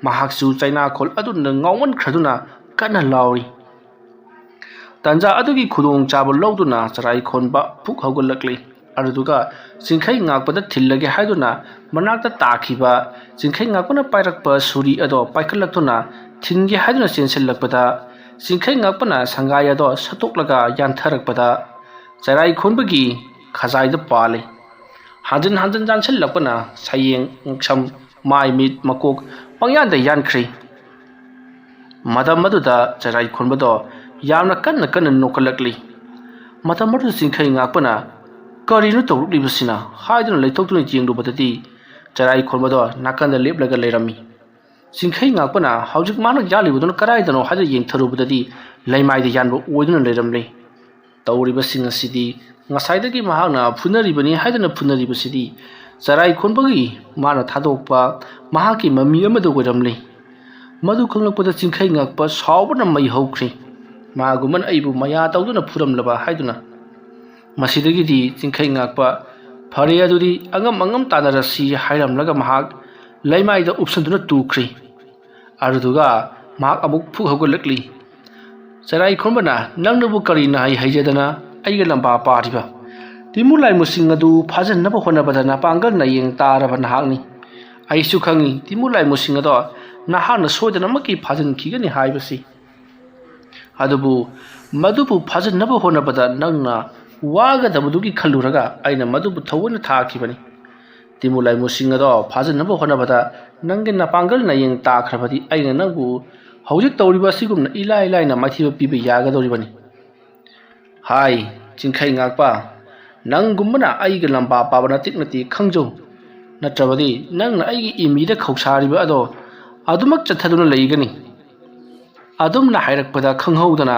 ꯃꯍꯥꯛꯁꯨ ꯆꯩꯅꯥꯈꯣꯜ ꯑꯗꯨꯅ ꯉꯥꯎꯃꯟꯈ꯭ꯔꯗꯨꯅ ꯀꯟꯅ ꯂꯥꯎꯔꯤ꯫ ꯇꯟꯖꯥ ꯑꯗꯨꯒꯤ ꯈꯨꯗꯣꯡꯆꯥꯕ ꯂꯧꯗꯨꯅ ꯆꯔꯥꯏ ꯈꯣꯟꯕ ꯐꯨꯛ ꯍꯧꯒꯠꯂꯛꯂꯤ꯫ ꯑꯗꯨꯗꯨꯒ ꯆꯤꯡꯈꯩ ꯉꯥꯛꯄꯗ ꯊꯤꯜꯂꯒꯦ ꯍꯥꯏꯗꯨꯅ ꯃꯅꯥꯛꯇ ꯇꯥꯈꯤꯕ ꯆꯤꯡꯈꯩ ꯉꯥꯛꯄꯅ ꯄꯥꯏꯔꯛꯄ ꯁꯨꯔꯤ ꯑꯗꯣ ꯄꯥꯏꯈꯠꯂꯛꯇꯨꯅ ꯊꯤꯟꯒꯦ ꯍꯥꯏꯗꯨꯅ ꯆꯦꯟꯁꯤꯜꯂꯛꯄꯗ, ꯆꯤꯡꯈꯩ ꯉꯥꯛꯄꯅ ꯁꯪꯒꯥꯏ ꯑꯗꯣ ꯁꯠꯇꯣꯛꯂꯒ ꯌꯥꯟꯊꯔꯛꯄꯗ, ꯆꯔꯥꯏ ꯈꯣꯟꯕꯒꯤ ꯈꯖꯥꯏꯗ ꯄꯥꯜꯂꯤ꯫ ꯍꯟꯖꯤꯟ ꯍꯟꯖꯤꯟ ꯌꯥꯟꯁꯤꯜꯂꯛꯄꯅ ꯁꯌꯦꯡ, ꯉꯛꯁꯝ, ꯃꯥꯏ, ꯃꯤꯠ, ꯃꯀꯣꯛ ꯄꯪꯌꯥꯟꯗ ꯌꯥꯟꯈ꯭ꯔꯤ꯫ ꯃꯇꯝ ꯑꯗꯨꯗ ꯆꯔꯥꯏ ꯈꯣꯟꯕꯗꯣ ꯌꯥꯝꯅ ꯀꯟꯅ ꯀꯟꯅ ꯅꯣꯛꯈꯠꯂꯛꯂꯤ꯫ ꯃꯇꯝ ꯑꯗꯨꯗ ꯆꯤꯡꯈꯩ ꯉꯥꯛꯄꯅ "ꯀꯔꯤꯅꯣ ꯇꯧꯔꯛꯂꯤꯕꯁꯤꯅ?" ꯍꯥꯏꯗꯨꯅ ꯂꯩꯊꯣꯛꯇꯨꯅ ꯌꯦꯡꯂꯨꯕꯗꯗꯤ, ꯆꯔꯥꯏ ꯈꯣꯟꯕꯗꯣ ꯅꯥꯀꯟꯗ ꯂꯦꯞꯂꯒ ꯂꯩꯔꯝꯃꯤ꯫ ꯆꯤꯡꯈꯩ ꯉꯥꯛꯄꯅ ꯍꯧꯖꯤꯛ ꯃꯥꯅ ꯌꯥꯜꯂꯤꯕꯗꯨꯅ ꯀꯗꯥꯏꯗꯅꯣ ꯍꯥꯏꯗꯨꯅ ꯌꯦꯡꯊꯔꯨꯕꯗꯗꯤ, ꯂꯩꯃꯥꯏꯗ ꯌꯥꯟꯕ ꯑꯣꯏꯗꯨꯅ ꯂꯩꯔꯝꯂꯦ꯫ ꯇꯧꯔꯤꯕꯁꯤꯡ ꯑꯁꯤꯗꯤ ꯉꯁꯥꯏꯗꯒꯤ ꯃꯍꯥꯛꯅ ꯐꯨꯅꯔꯤꯕꯅꯤ ꯍꯥꯏꯗꯨꯅ ꯐꯨꯅꯔꯤꯕꯁꯤꯗꯤ ꯆꯔꯥꯏ ꯈꯣꯟꯕꯒꯤ ꯃꯥꯅ ꯊꯥꯗꯣꯛꯄ ꯃꯍꯥꯛꯀꯤ ꯃꯃꯤ ꯑꯃꯗ ꯑꯣꯏꯔꯝꯂꯦ꯫ ꯃꯗꯨ ꯈꯪꯂꯛꯄꯗ ꯆꯤꯡꯈꯩ ꯉꯥꯛꯄ ꯁꯥꯎꯕꯅ ꯃꯩ ꯍꯧꯈ꯭ꯔꯦ꯫ "ꯃꯥꯒꯨꯝꯕꯅ ꯑꯩꯕꯨ ꯃꯌꯥ ꯇꯧꯗꯨꯅ ꯐꯨꯔꯝꯂꯕ" ꯍꯥꯏꯗꯨꯅ꯫ ꯃꯁꯤꯗꯒꯤꯗꯤ ꯆꯤꯡꯈꯩ ꯉꯥꯛꯄ "ꯐꯔꯦ, ꯑꯗꯨꯗꯤ ꯑꯉꯝ ꯑꯉꯝ ꯇꯥꯟꯅꯔꯁꯤ" ꯍꯥꯏꯔꯝꯂꯒ ꯃꯍꯥꯛ ꯂꯩꯃꯥꯏꯗ ꯎꯞꯁꯟꯗꯨꯅ ꯇꯨꯈ꯭ꯔꯦ꯫ ꯑꯗꯨꯗꯨꯒ ꯃꯍꯥꯛ ꯑꯃꯨꯛ ꯐꯨꯛ ꯍꯧꯒꯠꯂꯛꯂꯤ꯫ ꯆꯔꯥꯏ ꯈꯣꯟꯕꯅ, "ꯅꯪꯅꯕꯨ ꯀꯔꯤ ꯅꯍꯩ ꯍꯩꯖꯗꯅ ꯑꯩꯒ ꯂꯝꯕꯥ ꯄꯥꯔꯤꯕ? ꯇꯤꯃꯨ ꯂꯥꯏꯃꯨꯁꯤꯡ ꯑꯗꯨ ꯐꯥꯖꯤꯟꯅꯕ ꯍꯣꯠꯅꯕꯗ ꯅꯄꯥꯡꯒꯜ ꯅꯌꯦꯡ ꯇꯥꯔꯕ ꯅꯍꯥꯛꯅꯤ꯫ ꯑꯩꯁꯨ ꯈꯪꯏ, ꯇꯤꯃꯨ ꯂꯥꯏꯃꯨꯁꯤꯡ ꯑꯗꯣ ꯅꯍꯥꯛꯅ ꯁꯣꯏꯗꯅꯃꯛꯀꯤ ꯐꯥꯖꯤꯟꯈꯤꯒꯅꯤ ꯍꯥꯏꯕꯁꯤ꯫ ꯑꯗꯨꯕꯨ ꯃꯗꯨꯕꯨ ꯐꯥꯖꯤꯟꯅꯕ ꯍꯣꯠꯅꯕꯗ ꯅꯪꯅ ꯋꯥꯒꯗꯕꯗꯨꯒꯤ ꯈꯜꯂꯨꯔꯒ ꯑꯩꯅ ꯃꯗꯨꯕꯨ ꯊꯑꯣꯏꯅ ꯊꯥꯈꯤꯕꯅꯤ꯫ ꯇꯤꯃꯨ ꯂꯥꯏꯃꯨꯁꯤꯡ ꯑꯗꯣ ꯐꯥꯖꯤꯟꯅꯕ ꯍꯣꯠꯅꯕꯗ ꯅꯪꯒꯤ ꯅꯄꯥꯡꯒꯜ ꯅꯌꯦꯡ ꯇꯥꯈ꯭ꯔꯕꯗꯤ ꯑꯩꯅ ꯅꯪꯕꯨ ꯍꯧꯖꯤꯛ ꯇꯧꯔꯤꯕ ꯑꯁꯤꯒꯨꯝꯅ ꯏꯂꯥꯏ ꯂꯥꯏꯅ ꯃꯥꯏꯊꯤꯕ ꯄꯤꯕ ꯌꯥꯒꯗꯧꯔꯤꯕꯅꯤ꯫ ꯍꯥꯏ, ꯆꯤꯡꯈꯩ ꯉꯥꯛꯄ, ꯅꯪꯒꯨꯝꯕꯅ ꯑꯩꯒ ꯂꯝꯕꯥ ꯄꯥꯕ ꯅꯇꯤꯛ ꯅꯇꯤꯛ ꯈꯪꯖꯧ꯫ ꯅꯠꯇ꯭ꯔꯕꯗꯤ ꯅꯪꯅ ꯑꯩꯒꯤ ꯏꯃꯤꯗ ꯈꯧꯁꯥꯔꯤꯕ ꯑꯗꯣ ꯑꯗꯨꯃꯛ ꯆꯠꯊꯗꯨꯅ ꯂꯩꯒꯅꯤ꯫ ꯑꯗꯨꯝꯅ ꯍꯥꯏꯔꯛꯄꯗ ꯈꯪꯍꯧꯗꯅ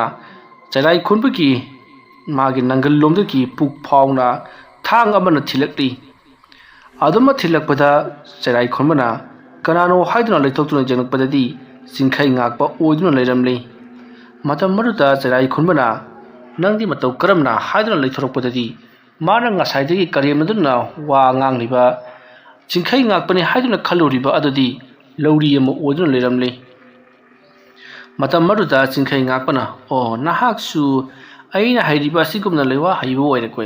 ꯆꯔꯥꯏ ꯈꯨꯟꯕꯒꯤ ꯃꯥꯒꯤ ꯅꯪꯒꯜ ꯂꯣꯝꯗꯒꯤ ꯄꯨꯛ ꯐꯥꯎꯅ ꯊꯥꯡ ꯑꯃꯅ ꯊꯤꯜꯂꯛꯂꯤ꯫ ꯑꯗꯨꯃ ꯊꯤꯜꯂꯛꯄꯗ ꯆꯔꯥꯏ ꯈꯨꯟꯕꯅ ꯀꯅꯥꯅꯣ ꯍꯥꯏꯗꯨꯅ ꯂꯩꯊꯣꯛꯇꯨꯅ ꯌꯦꯡꯂꯛꯄꯗꯗꯤ ꯆꯤꯡꯈꯩ ꯉꯥꯛꯄ ꯑꯣꯏꯗꯨꯅ ꯂꯩꯔꯝꯂꯤ꯫ ꯃꯇꯝ ꯑꯗꯨꯗ ꯆꯔꯥꯏ ꯈꯨꯟꯕꯅ "ꯅꯪꯗꯤ ꯃꯇꯧ ꯀꯔꯝꯅ?" ꯍꯥꯏꯗꯨꯅ ꯂꯩꯊꯣꯔꯛꯄꯗꯗꯤ ꯃꯥꯅ ꯉꯁꯥꯏꯗꯒꯤ ꯀꯔꯦꯝꯅꯗꯨꯅ ꯋꯥ ꯉꯥꯡꯂꯤꯕ ꯆꯤꯡꯈꯩ ꯉꯥꯛꯄꯅꯤ ꯍꯥꯏꯗꯨꯅ ꯈꯜꯂꯨꯔꯤꯕ ꯑꯗꯨꯗꯤ ꯂꯧꯔꯤ ꯑꯃ ꯑꯣꯏꯗꯨꯅ ꯂꯩꯔꯝꯂꯤ꯫ ꯃꯇꯝ ꯑꯗꯨꯗ ꯆꯤꯡꯈꯩ ꯉꯥꯛꯄꯅ, "ꯑꯣ, ꯅꯍꯥꯛꯁꯨ ꯑꯩꯅ ꯍꯩꯔꯤꯕ ꯑꯁꯤꯒꯨꯝꯅ ꯂꯩꯋꯥ ꯍꯩꯕ ꯑꯣꯏꯔꯦꯀꯣ"꯫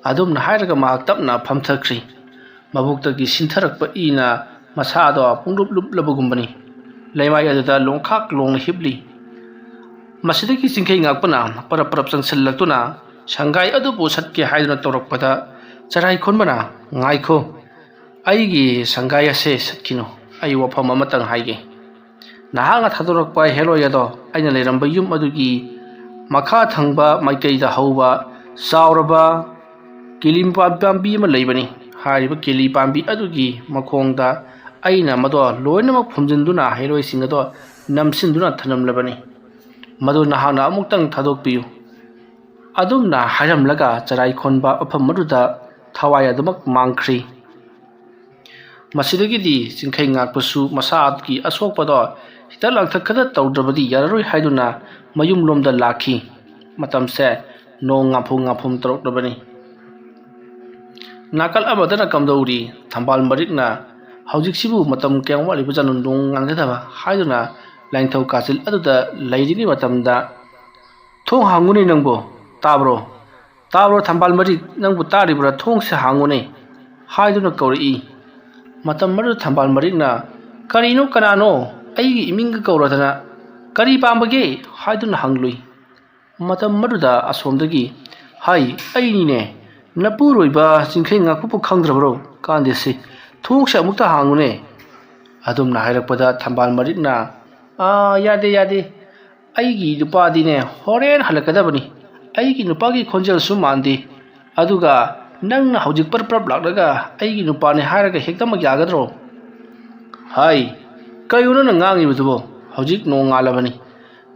ꯑꯗꯨꯝꯅ ꯍꯥꯏꯔꯒ ꯃꯍꯥꯛ ꯇꯞꯅ ꯐꯝꯊꯈ꯭ꯔꯤ꯫ ꯃꯕꯨꯛꯇꯒꯤ ꯁꯤꯟꯊꯔꯛꯄ ꯏꯅ ꯃꯁꯥꯗꯣ ꯄꯨꯡꯂꯨꯞ ꯂꯨꯞꯂꯕꯒꯨꯝꯕꯅꯤ꯫ ꯂꯩꯃꯥꯏ ꯑꯗꯨꯗ ꯂꯣꯡꯈꯥꯛ ꯂꯣꯡꯅ ꯍꯤꯞꯂꯤ꯫ ꯃꯁꯤꯗꯒꯤ ꯆꯤꯡꯈꯩ ꯉꯥꯛꯄꯅ ꯄꯔꯞ ꯄꯔꯞ ꯆꯪꯁꯤꯜꯂꯛꯇꯨꯅ ꯁꯪꯒꯥꯏ ꯑꯗꯨꯕꯨ ꯁꯠꯀꯦ ꯍꯥꯏꯗꯨꯅ ꯇꯧꯔꯛꯄꯗ ꯆꯔꯥꯏ ꯈꯨꯟꯕꯅ, "ꯉꯥꯏꯈꯣ, ꯑꯩꯒꯤ ꯁꯪꯒꯥꯏ ꯑꯁꯦ ꯁꯠꯈꯤꯅꯨ꯫ ꯑꯩ ꯋꯥꯐꯝ ꯑꯃꯇꯪ ꯍꯥꯏꯒꯦ꯫ ꯅꯍꯥꯛꯅ ꯊꯥꯗꯣꯔꯛꯄ ꯍꯦꯂꯣꯏ ꯑꯗꯣ ꯑꯩꯅ ꯂꯩꯔꯝꯕ ꯌꯨꯝ ꯑꯗꯨꯒꯤ ꯃꯈꯥ ꯊꯪꯕ ꯃꯥꯏꯀꯩꯗ ꯍꯧꯕ ꯆꯥꯎꯔꯕ ꯀꯤꯂꯤ ꯄꯥꯝ-, ꯄꯥꯝꯕꯤ ꯑꯃ ꯂꯩꯕꯅꯤ꯫ ꯍꯥꯏꯔꯤꯕ ꯀꯤꯂꯤ ꯄꯥꯝꯕꯤ ꯑꯗꯨꯒꯤ ꯃꯈꯣꯡꯗ ꯑꯩꯅ ꯃꯗꯣ ꯂꯣꯏꯅꯃꯛ ꯐꯨꯝꯖꯤꯟꯗꯨꯅ ꯍꯩꯔꯣꯏꯁꯤꯡ ꯑꯗꯣ ꯅꯝꯁꯤꯟꯗꯨꯅ ꯊꯝꯂꯝꯂꯕꯅꯤ꯫ ꯃꯗꯨ ꯅꯍꯥꯛꯅ ꯑꯃꯨꯛꯇꯪ ꯊꯥꯗꯣꯛꯄꯤꯌꯨ"꯫ ꯑꯗꯨꯝꯅ ꯍꯥꯏꯔꯝꯂꯒ ꯆꯔꯥꯏ ꯈꯣꯟꯕ ꯃꯐꯝ ꯑꯗꯨꯗ ꯊꯋꯥꯏ ꯑꯗꯨꯃꯛ ꯃꯥꯡꯈ꯭ꯔꯤ꯫ ꯃꯁꯤꯗꯒꯤꯗꯤ ꯆꯤꯡꯈꯩ ꯉꯥꯛꯄꯁꯨ ꯃꯁꯥꯒꯤ ꯑꯁꯣꯛꯄꯗꯣ ꯍꯤꯗꯥꯛ ꯂꯥꯡꯊꯛ ꯈꯔ ꯇꯧꯗ꯭ꯔꯕꯗꯤ ꯌꯥꯔꯔꯣꯏ ꯍꯥꯏꯗꯨꯅ ꯃꯌꯨꯝꯂꯣꯝꯗ ꯂꯥꯛꯈꯤ꯫ ꯃꯇꯝꯁꯦ ꯅꯣꯡ ꯉꯥꯐꯨꯝ ꯉꯥꯐꯨꯝ ꯇꯧꯔꯛꯂꯕꯅꯤ꯫ ꯅꯥꯀꯜ ꯑꯃꯗꯅ ꯀꯝꯗꯧꯔꯤ? ꯊꯝꯕꯥꯜ ꯃꯔꯤꯛꯅ "ꯍꯧꯖꯤꯛꯁꯤꯕꯨ ꯃꯇꯝ ꯀꯌꯥꯝ ꯋꯥꯠꯂꯤꯕꯖꯥꯠꯅꯣ ꯅꯣꯡ ꯉꯥꯡꯖꯗꯕ?" ꯍꯥꯏꯗꯨꯅ ꯂꯥꯏꯅꯤꯡꯊꯧ ꯀꯥꯆꯤꯜ ꯑꯗꯨꯗ ꯂꯩꯔꯤꯉꯩ ꯃꯇꯝꯗ, "ꯊꯣꯡ ꯍꯥꯡꯉꯨꯅꯦ ꯅꯪꯕꯨ, ꯇꯥꯕ꯭ꯔꯣ? ꯇꯥꯕ꯭ꯔꯣ ꯊꯝꯕꯥꯜ ꯃꯔꯤꯛ, ꯅꯪꯕꯨ ꯇꯥꯔꯤꯕ꯭ꯔꯥ? ꯊꯣꯡꯁꯦ ꯍꯥꯡꯉꯨꯅꯦ" ꯍꯥꯏꯗꯨꯅ ꯀꯧꯔꯛꯏ꯫ ꯃꯇꯝ ꯑꯗꯨꯗ ꯊꯝꯕꯥꯜ ꯃꯔꯤꯛꯅ, "ꯀꯔꯤꯅꯣ, ꯀꯅꯥꯅꯣ? ꯑꯩꯒꯤ ꯏꯃꯤꯡꯒ ꯀꯧꯔꯗꯅ ꯀꯔꯤ ꯄꯥꯝꯕꯒꯦ?" ꯍꯥꯏꯗꯨꯅ ꯍꯪꯂꯨꯏ꯫ ꯃꯇꯝ ꯑꯗꯨꯗ ꯑꯁꯣꯝꯗꯒꯤ, "ꯍꯥꯏ, ꯑꯩꯅꯤꯅꯦ, ꯅꯄꯨꯔꯣꯏꯕ ꯆꯤꯡꯈꯩ ꯉꯥꯛꯄꯕꯨ ꯈꯪꯗ꯭ꯔꯕ꯭ꯔꯣ? ꯀꯥꯟꯗꯦꯁꯤ, ꯊꯣꯡꯁꯦ ꯑꯃꯨꯛꯇ ꯍꯥꯡꯉꯨꯅꯦ" ꯑꯗꯨꯝꯅ ꯍꯥꯏꯔꯛꯄꯗ ꯊꯝꯕꯥꯜ ꯃꯔꯤꯛꯅ, "ꯑꯥ, ꯌꯥꯗꯦ, ꯌꯥꯗꯦ, ꯑꯩꯒꯤ ꯅꯨꯄꯥꯗꯤꯅꯦ ꯍꯣꯔꯦꯟ ꯍꯜꯂꯛꯀꯗꯕꯅꯤ꯫ ꯑꯩꯒꯤ ꯅꯨꯄꯥꯒꯤ ꯈꯣꯟꯖꯦꯜꯁꯨ ꯃꯥꯟꯗꯦ, ꯑꯗꯨꯒ "ꯅꯪꯅ ꯍꯧꯖꯤꯛ ꯄꯔꯞ ꯄꯔꯞ ꯂꯥꯛꯂꯒ ꯑꯩꯒꯤ ꯅꯨꯄꯥꯅꯤ ꯍꯥꯏꯔꯒ ꯍꯦꯛꯇꯃꯛ ꯌꯥꯒꯗ꯭ꯔꯣ?" "ꯍꯥꯏ, ꯀꯩꯅꯣ ꯅꯪꯅ ꯉꯥꯡꯉꯤꯕꯗꯨꯕꯣ? ꯍꯧꯖꯤꯛ ꯅꯣꯡ ꯉꯥꯜꯂꯕꯅꯤ꯫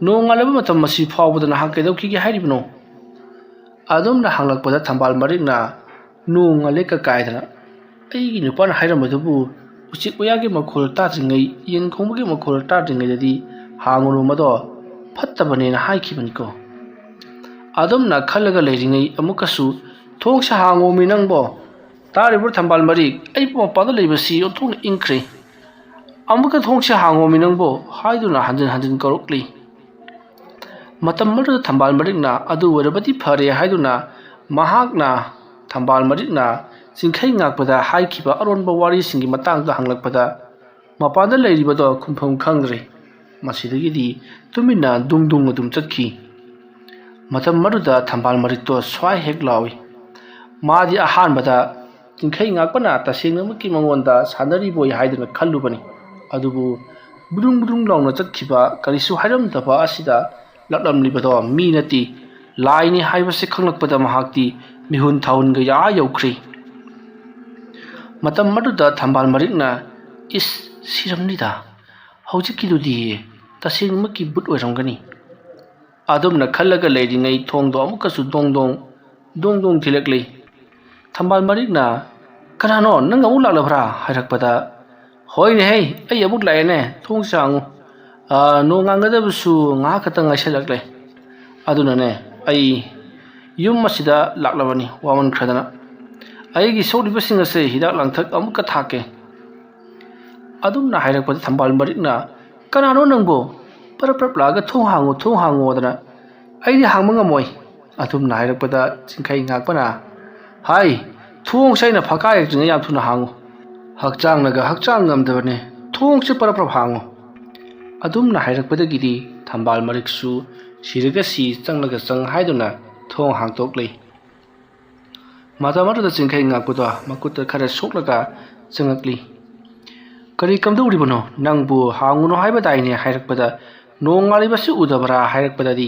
ꯅꯣꯡ ꯉꯥꯜꯂꯕ ꯃꯇꯝ ꯑꯁꯤ ꯐꯥꯎꯕꯗ ꯅꯍꯥꯛ ꯀꯩꯗꯧꯈꯤꯒꯦ ꯍꯥꯏꯔꯤꯕꯅꯣ?" ꯑꯗꯨꯝꯅ ꯍꯪꯂꯛꯄꯗ ꯊꯝꯕꯥꯜ ꯃꯔꯤꯛꯅ ꯅꯣꯡ ꯉꯥꯜꯂꯦ ꯀꯀꯥꯏꯗꯅ, "ꯑꯩꯒꯤ ꯅꯨꯄꯥꯅ ꯍꯥꯏꯔꯝꯕꯗꯨꯕꯨ ꯎꯆꯦꯛ ꯋꯥꯌꯥꯒꯤ ꯃꯈꯣꯜ ꯇꯥꯗ꯭ꯔꯤꯉꯩ, ꯌꯦꯟ ꯈꯣꯡꯕꯒꯤ ꯃꯈꯣꯜ ꯇꯥꯗ꯭ꯔꯤꯉꯩꯗꯗꯤ ꯍꯥꯡꯉꯨꯅꯨ, ꯃꯗꯣ ꯐꯠꯇꯕꯅꯦꯅ ꯍꯥꯏꯈꯤꯕꯅꯤꯀꯣ?" ꯑꯗꯨꯝꯅ ꯈꯜꯂꯒ ꯂꯩꯔꯤꯉꯩ ꯑꯃꯨꯛꯀꯁꯨ, "ꯊꯣꯡꯁꯦ ꯍꯥꯡꯉꯣꯃꯤ ꯅꯪꯕꯣ! ꯇꯥꯔꯤꯕ꯭ꯔꯣ ꯊꯝꯕꯥꯜ ꯃꯔꯤꯛ? ꯑꯩꯕꯨ ꯃꯄꯥꯟꯗ ꯂꯩꯕꯁꯤ ꯑꯣꯟꯊꯣꯛꯅ ꯏꯪꯈ꯭ꯔꯦ꯫ ꯑꯃꯨꯛꯀ ꯊꯣꯡꯁꯦ ꯍꯥꯡꯉꯣꯃꯤ ꯅꯪꯕꯣ!" ꯍꯥꯏꯗꯨꯅ ꯍꯟꯖꯤꯟ ꯍꯟꯖꯤꯟ ꯀꯧꯔꯛꯂꯤ꯫ ꯃꯇꯝ ꯑꯗꯨꯗ ꯊꯝꯕꯥꯜ ꯃꯔꯤꯛꯅ "ꯑꯗꯨ ꯑꯣꯏꯔꯕꯗꯤ ꯐꯔꯦ" ꯍꯥꯏꯗꯨꯅ, ꯃꯍꯥꯛꯅ, ꯊꯝꯕꯥꯜ ꯃꯔꯤꯛꯅ ꯆꯤꯡꯈꯩ ꯉꯥꯛꯄꯗ ꯍꯥꯏꯈꯤꯕ ꯑꯔꯣꯟꯕ ꯋꯥꯔꯤꯁꯤꯡꯒꯤ ꯃꯇꯥꯡꯗ ꯍꯪꯂꯛꯄꯗ, ꯃꯄꯥꯟꯗ ꯂꯩꯔꯤꯕꯗꯣ ꯈꯨꯝꯐꯝ ꯈꯪꯗ꯭ꯔꯦ꯫ ꯃꯁꯤꯗꯒꯤꯗꯤ ꯇꯨꯃꯤꯟꯅ ꯗꯨꯡ ꯗꯨꯡ ꯑꯗꯨꯝ ꯆꯠꯈꯤ꯫ ꯃꯇꯝ ꯑꯗꯨꯗ ꯊꯝꯕꯥꯜ ꯃꯔꯤꯛꯇꯣ ꯁ꯭ꯋꯥꯏ ꯍꯦꯛ ꯂꯥꯎꯏ꯫ ꯃꯥꯗꯤ ꯑꯍꯥꯟꯕꯗ ꯆꯤꯡꯈꯩ ꯉꯥꯛꯄꯅ ꯇꯁꯦꯡꯅꯃꯛꯀꯤ ꯃꯉꯣꯟꯗ ꯁꯥꯟꯅꯔꯤꯕꯣꯏ ꯍꯥꯏꯗꯨꯅ ꯈꯜꯂꯨꯕꯅꯤ꯫ ꯑꯗꯨꯕꯨ ꯕ꯭ꯔꯨꯡ ꯕ꯭ꯔꯨꯡ ꯂꯥꯎꯅ ꯆꯠꯈꯤꯕ, ꯀꯔꯤꯁꯨ ꯍꯥꯏꯔꯝꯗꯕ ꯑꯁꯤꯗ ꯂꯥꯛꯂꯝꯂꯤꯕꯗꯣ ꯃꯤ ꯅꯠꯇꯦ, ꯂꯥꯏꯅꯤ ꯍꯥꯏꯕꯁꯤ ꯈꯪꯂꯛꯄꯗ ꯃꯍꯥꯛꯇꯤ ꯃꯤꯍꯨꯟ ꯊꯥꯍꯨꯟꯒ ꯑꯥ ꯌꯧꯈ꯭ꯔꯦ꯫ ꯃꯇꯝ ꯑꯗꯨꯗ ꯊꯝꯕꯥꯜ ꯃꯔꯤꯛꯅ, "ꯏꯁ, ꯁꯤꯔꯝꯅꯤꯗ, ꯍꯧꯖꯤꯛꯀꯤꯗꯨꯗꯤ ꯇꯁꯦꯡꯅꯃꯛꯀꯤ ꯚꯨꯠ ꯑꯣꯏꯔꯝꯒꯅꯤ" ꯑꯗꯨꯝꯅ ꯈꯜꯂꯒ ꯂꯩꯔꯤꯉꯩ ꯊꯣꯡꯗꯣ ꯑꯃꯨꯛꯀꯁꯨ ꯗꯣꯡ ꯗꯣꯡ, ꯗꯣꯡ ꯗꯣꯡ ꯊꯤꯜꯂꯛꯂꯤ꯫ ꯊꯝꯕꯥꯜ ꯃꯔꯤꯛꯅ, "ꯀꯅꯥꯅꯣ, ꯅꯪ ꯑꯃꯨꯛ ꯂꯥꯛꯂꯕ꯭ꯔꯥ?" ꯍꯥꯏꯔꯛꯄꯗ, "ꯍꯣꯏꯅꯦ ꯍꯦ, ꯑꯩ ꯑꯃꯨꯛ ꯂꯥꯛꯑꯦꯅꯦ, ꯊꯣꯡꯁꯦ ꯍꯥꯡꯉꯨ꯫ ꯑꯥ, ꯅꯣꯡ ꯉꯥꯟꯒꯗꯕꯁꯨ ꯉꯥꯏꯍꯥꯛ ꯈꯛꯇ ꯉꯥꯏꯁꯜꯂꯛꯂꯦ꯫ ꯑꯗꯨꯅꯅꯦ, ꯑꯩ ꯌꯨꯝ ꯑꯁꯤꯗ ꯂꯥꯛꯂꯕꯅꯤ ꯋꯥꯃꯟꯈ꯭ꯔꯗꯅ꯫ ꯑꯩꯒꯤ ꯁꯣꯛꯂꯤꯕꯁꯤꯡ ꯑꯁꯦ ꯍꯤꯗꯥꯛ ꯂꯥꯡꯊꯛ ꯑꯃꯨꯛꯀ ꯊꯥꯛꯀꯦ"꯫ ꯑꯗꯨꯝꯅ ꯍꯥꯏꯔꯛꯄꯗ ꯊꯝꯕꯥꯜ ꯃꯔꯤꯛꯅ, "ꯀꯅꯥꯅꯣ ꯅꯪꯕꯨ? ꯄꯔꯞ ꯄꯔꯞ ꯂꯥꯛꯑꯒ ꯊꯣꯡ ꯍꯥꯡꯉꯨ, ꯊꯣꯡ ꯍꯥꯡꯉꯨꯗꯅ꯫ ꯑꯩꯗꯤ ꯍꯥꯡꯕ ꯉꯝꯃꯣꯏ"꯫ ꯑꯗꯨꯝꯅ ꯍꯥꯏꯔꯛꯄꯗ ꯆꯤꯡꯈꯩ ꯉꯥꯛꯄꯅ, "ꯍꯥꯏ, ꯊꯣꯡꯁꯦ ꯑꯩꯅ ꯐꯛꯀꯥꯏꯔꯛꯇ꯭ꯔꯤꯉꯩ ꯌꯥꯝ ꯊꯨꯅ ꯍꯥꯡꯉꯨ꯫ ꯍꯛꯆꯥꯡꯅꯒ ꯍꯛꯆꯥꯡ ꯉꯝꯗꯕꯅꯦ꯫ ꯊꯣꯡꯁꯦ ꯄꯔꯞ ꯄꯔꯞ ꯍꯥꯡꯉꯨ"꯫ ꯑꯗꯨꯝꯅ ꯍꯥꯏꯔꯛꯄꯗꯒꯤꯗꯤ ꯊꯝꯕꯥꯜ ꯃꯔꯤꯛꯁꯨ ꯁꯤꯔꯒ ꯁꯤ, ꯆꯪꯂꯒ ꯆꯪ ꯍꯥꯏꯗꯨꯅ ꯊꯣꯡ ꯍꯥꯡꯇꯣꯛꯂꯤ꯫ ꯃꯇꯝ ꯑꯗꯨꯗ ꯆꯤꯡꯈꯩ ꯉꯥꯛꯄꯗꯣ ꯃꯈꯨꯠꯇ ꯈꯔ ꯁꯣꯛꯂꯒ ꯆꯪꯉꯛꯂꯤ꯫ "ꯀꯔꯤ ꯀꯝꯗꯧꯔꯤꯕꯅꯣ? ꯅꯪꯕꯨ ꯍꯥꯡꯉꯨꯅꯨ ꯍꯥꯏꯕꯗꯥꯏꯅꯦ?" ꯍꯥꯏꯔꯛꯄꯗ, "ꯅꯣꯡ ꯉꯥꯜꯂꯤꯕꯁꯤ ꯎꯗꯕ꯭ꯔꯥ?" ꯍꯥꯏꯔꯛꯄꯗꯗꯤ,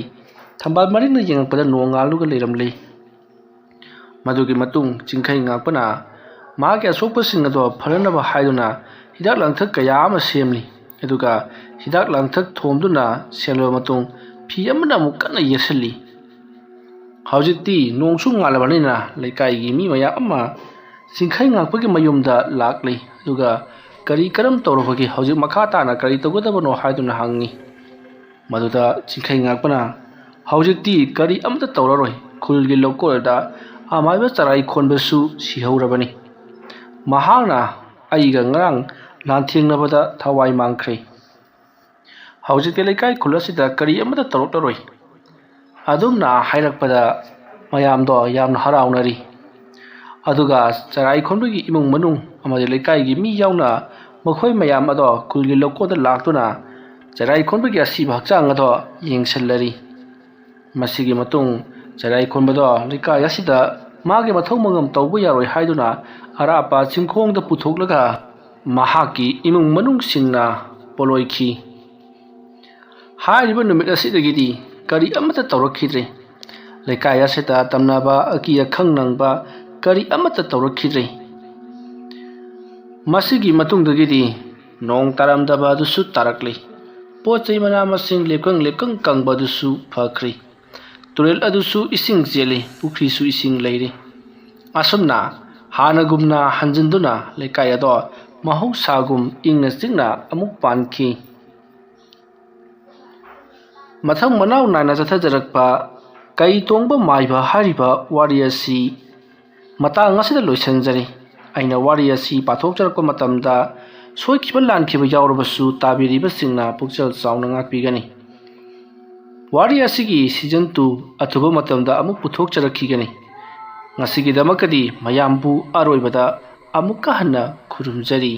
ꯊꯝꯕꯥꯜ ꯃꯔꯤꯛꯅ ꯌꯦꯡꯉꯛꯄꯗ ꯅꯣꯡ ꯉꯥꯜꯂꯒ ꯂꯩꯔꯝꯂꯦ꯫ ꯃꯗꯨꯒꯤ ꯃꯇꯨꯡ ꯆꯤꯡꯈꯩ ꯉꯥꯛꯄꯅ ꯃꯍꯥꯛꯀꯤ ꯑꯁꯣꯛꯄꯁꯤꯡ ꯑꯗꯣ ꯐꯅꯅꯕ ꯍꯥꯏꯗꯨꯅ ꯍꯤꯗꯥꯛ ꯂꯥꯡꯊꯛ ꯀꯌꯥ ꯑꯃ ꯁꯦꯝꯂꯤ꯫ ꯑꯗꯨꯒ ꯍꯤꯗꯥꯛ ꯂꯥꯡꯊꯛ ꯊꯣꯝꯗꯨꯅ ꯁꯦꯝꯂꯕ ꯃꯇꯨꯡ ꯐꯤ ꯑꯃꯅ ꯑꯃꯨꯛ ꯀꯟꯅ ꯌꯦꯠꯁꯤꯜꯂꯤ꯫ ꯍꯧꯖꯤꯛꯇꯤ ꯅꯣꯡꯁꯨ ꯉꯥꯜꯂꯕꯅꯤꯅ ꯂꯩꯀꯥꯏꯒꯤ ꯃꯤ ꯃꯌꯥꯝ ꯑꯃ ꯆꯤꯡꯈꯩ ꯉꯥꯛꯄꯒꯤ ꯃꯌꯨꯝꯗ ꯂꯥꯛꯂꯤ꯫ ꯑꯗꯨꯒ ꯀꯔꯤ ꯀꯔꯝ ꯇꯧꯔꯕꯒꯦ, ꯍꯧꯖꯤꯛ ꯃꯈꯥ ꯇꯥꯅ ꯀꯔꯤ ꯇꯧꯒꯗꯕꯅꯣ ꯍꯥꯏꯗꯨꯅ ꯍꯪꯉꯤ꯫ ꯃꯗꯨꯗ ꯆꯤꯡꯈꯩ ꯉꯥꯛꯄꯅ, "ꯍꯧꯖꯤꯛꯇꯤ ꯀꯔꯤ ꯑꯃꯠꯇ ꯇꯧꯔꯔꯣꯏ꯫ ꯈꯨꯜꯒꯤ ꯂꯧꯀꯣꯜꯗ ꯑꯃꯥꯏꯕ ꯆꯔꯥꯏ ꯈꯣꯟꯕꯁꯨ ꯁꯤꯍꯧꯔꯕꯅꯤ꯫ ꯃꯍꯥꯛꯅ ꯑꯩꯒ ꯉꯔꯥꯡ ꯂꯥꯟꯊꯦꯡꯅꯕꯗ ꯊꯋꯥꯏ ꯃꯥꯡꯈ꯭ꯔꯦ꯫ ꯍꯧꯖꯤꯛꯇꯤ ꯂꯩꯀꯥꯏ ꯈꯨꯜ ꯑꯁꯤꯗ ꯀꯔꯤ ꯑꯃꯠꯇ ꯇꯧꯔꯛꯂꯔꯣꯏ꯫" ꯑꯗꯨꯝꯅ ꯍꯥꯏꯔꯛꯄꯗ ꯃꯌꯥꯝꯗꯣ ꯌꯥꯝꯅ ꯍꯔꯥꯎꯅꯔꯤ꯫ ꯑꯗꯨꯒ ꯆꯔꯥꯏ ꯈꯣꯟꯕꯒꯤ ꯏꯃꯨꯡ ꯃꯅꯨꯡ ꯑꯃꯗꯤ ꯂꯩꯀꯥꯏꯒꯤ ꯃꯤ ꯌꯥꯎꯅ ꯃꯈꯣꯏ ꯃꯌꯥꯝ ꯑꯗꯣ ꯈꯨꯜꯒꯤ ꯂꯧꯀꯣꯟꯗ ꯂꯥꯛꯇꯨꯅ ꯆꯔꯥꯏ ꯈꯣꯟꯕꯒꯤ ꯑꯁꯤꯕ ꯍꯛꯆꯥꯡ ꯑꯗꯣ ꯌꯦꯡꯁꯤꯜꯂꯔꯤ꯫ ꯃꯁꯤꯒꯤ ꯃꯇꯨꯡ ꯆꯔꯥꯏ ꯈꯣꯟꯕꯗꯣ ꯂꯩꯀꯥꯏ ꯑꯁꯤꯗ ꯃꯥꯒꯤ ꯃꯊꯧ ꯃꯉꯝ ꯇꯧꯕ ꯌꯥꯔꯣꯏ ꯍꯥꯏꯗꯨꯅ ꯑꯔꯥꯞꯄ ꯆꯤꯡꯈꯣꯡꯗ ꯄꯨꯊꯣꯛꯂꯒ ꯃꯍꯥꯛꯀꯤ ꯏꯃꯨꯡ ꯃꯅꯨꯡꯁꯤꯡꯅ ꯄꯣꯂꯣꯏꯈꯤ꯫ ꯍꯥꯏꯔꯤꯕ ꯅꯨꯃꯤꯠ ꯑꯁꯤꯗꯒꯤꯗꯤ ꯀꯔꯤ ꯑꯃꯠꯇ ꯇꯧꯔꯛꯈꯤꯗ꯭ꯔꯦ꯫ ꯂꯩꯀꯥꯏ ꯑꯁꯤꯗ ꯇꯝꯅꯕ ꯑꯀꯤ ꯑꯈꯪ ꯅꯪꯕ ꯀꯔꯤ ꯑꯃꯠꯇ ꯇꯧꯔꯛꯈꯤꯗ꯭ꯔꯦ꯫ ꯃꯁꯤꯒꯤ ꯃꯇꯨꯡꯗꯒꯤꯗꯤ ꯅꯣꯡ ꯇꯥꯔꯝꯗꯕ ꯑꯗꯨꯁꯨ ꯇꯥꯔꯛꯂꯤ꯫ ꯄꯣꯠ ꯆꯩ ꯃꯅꯥ ꯃꯁꯤꯡ ꯂꯦꯞꯀꯪ ꯂꯦꯞꯀꯪ ꯀꯪꯕ ꯑꯗꯨꯁꯨ ꯐꯈ꯭ꯔꯤ꯫ ꯇꯨꯔꯦꯜ ꯑꯗꯨꯁꯨ ꯏꯁꯤꯡ ꯆꯦꯜꯂꯤ, ꯄꯨꯈ꯭ꯔꯤꯁꯨ ꯏꯁꯤꯡ ꯂꯩꯔꯤ꯫ ꯑꯁꯨꯝꯅ ꯍꯥꯟꯅꯒꯨꯝꯅ ꯍꯟꯖꯤꯟꯗꯨꯅ ꯂꯩꯀꯥꯏ ꯑꯗꯣ ꯃꯍꯧꯁꯥꯒꯨꯝ ꯏꯪꯅ ꯆꯤꯛꯅ ꯑꯃꯨꯛ ꯄꯥꯟꯈꯤ꯫ ꯃꯊꯪ ꯃꯅꯥꯎ ꯅꯥꯏꯅ ꯆꯠꯊꯖꯔꯛꯄ ꯀꯩ ꯇꯣꯡꯕ ꯃꯥꯏꯕ ꯍꯥꯏꯔꯤꯕ ꯋꯥꯔꯤ ꯑꯁꯤ ꯃꯇꯥꯡ ꯑꯁꯤꯗ ꯂꯣꯏꯁꯤꯟꯖꯔꯤ꯫ ꯑꯩꯅ ꯋꯥꯔꯤ ꯑꯁꯤ ꯄꯥꯊꯣꯛꯆꯔꯛꯄ ꯃꯇꯝꯗ ꯁꯣꯏꯈꯤꯕ ꯂꯥꯟꯈꯤꯕ ꯌꯥꯎꯔꯕꯁꯨ ꯇꯥꯕꯤꯔꯤꯕꯁꯤꯡꯅ ꯄꯨꯛꯆꯦꯜ ꯆꯥꯎꯅ ꯉꯥꯛꯄꯤꯒꯅꯤ꯫ ꯋꯥꯔꯤ ꯑꯁꯤꯒꯤ season two ꯑꯊꯨꯕ ꯃꯇꯝꯗ ꯑꯃꯨꯛ ꯄꯨꯊꯣꯛꯆꯔꯛꯈꯤꯒꯅꯤ꯫ ꯉꯁꯤꯒꯤꯗꯃꯛꯇꯗꯤ ꯃꯌꯥꯝꯕꯨ ꯑꯔꯣꯏꯕꯗ ꯑꯃꯨꯛꯀ ꯍꯟꯅ ꯈꯨꯔꯨꯝꯖꯔꯤ꯫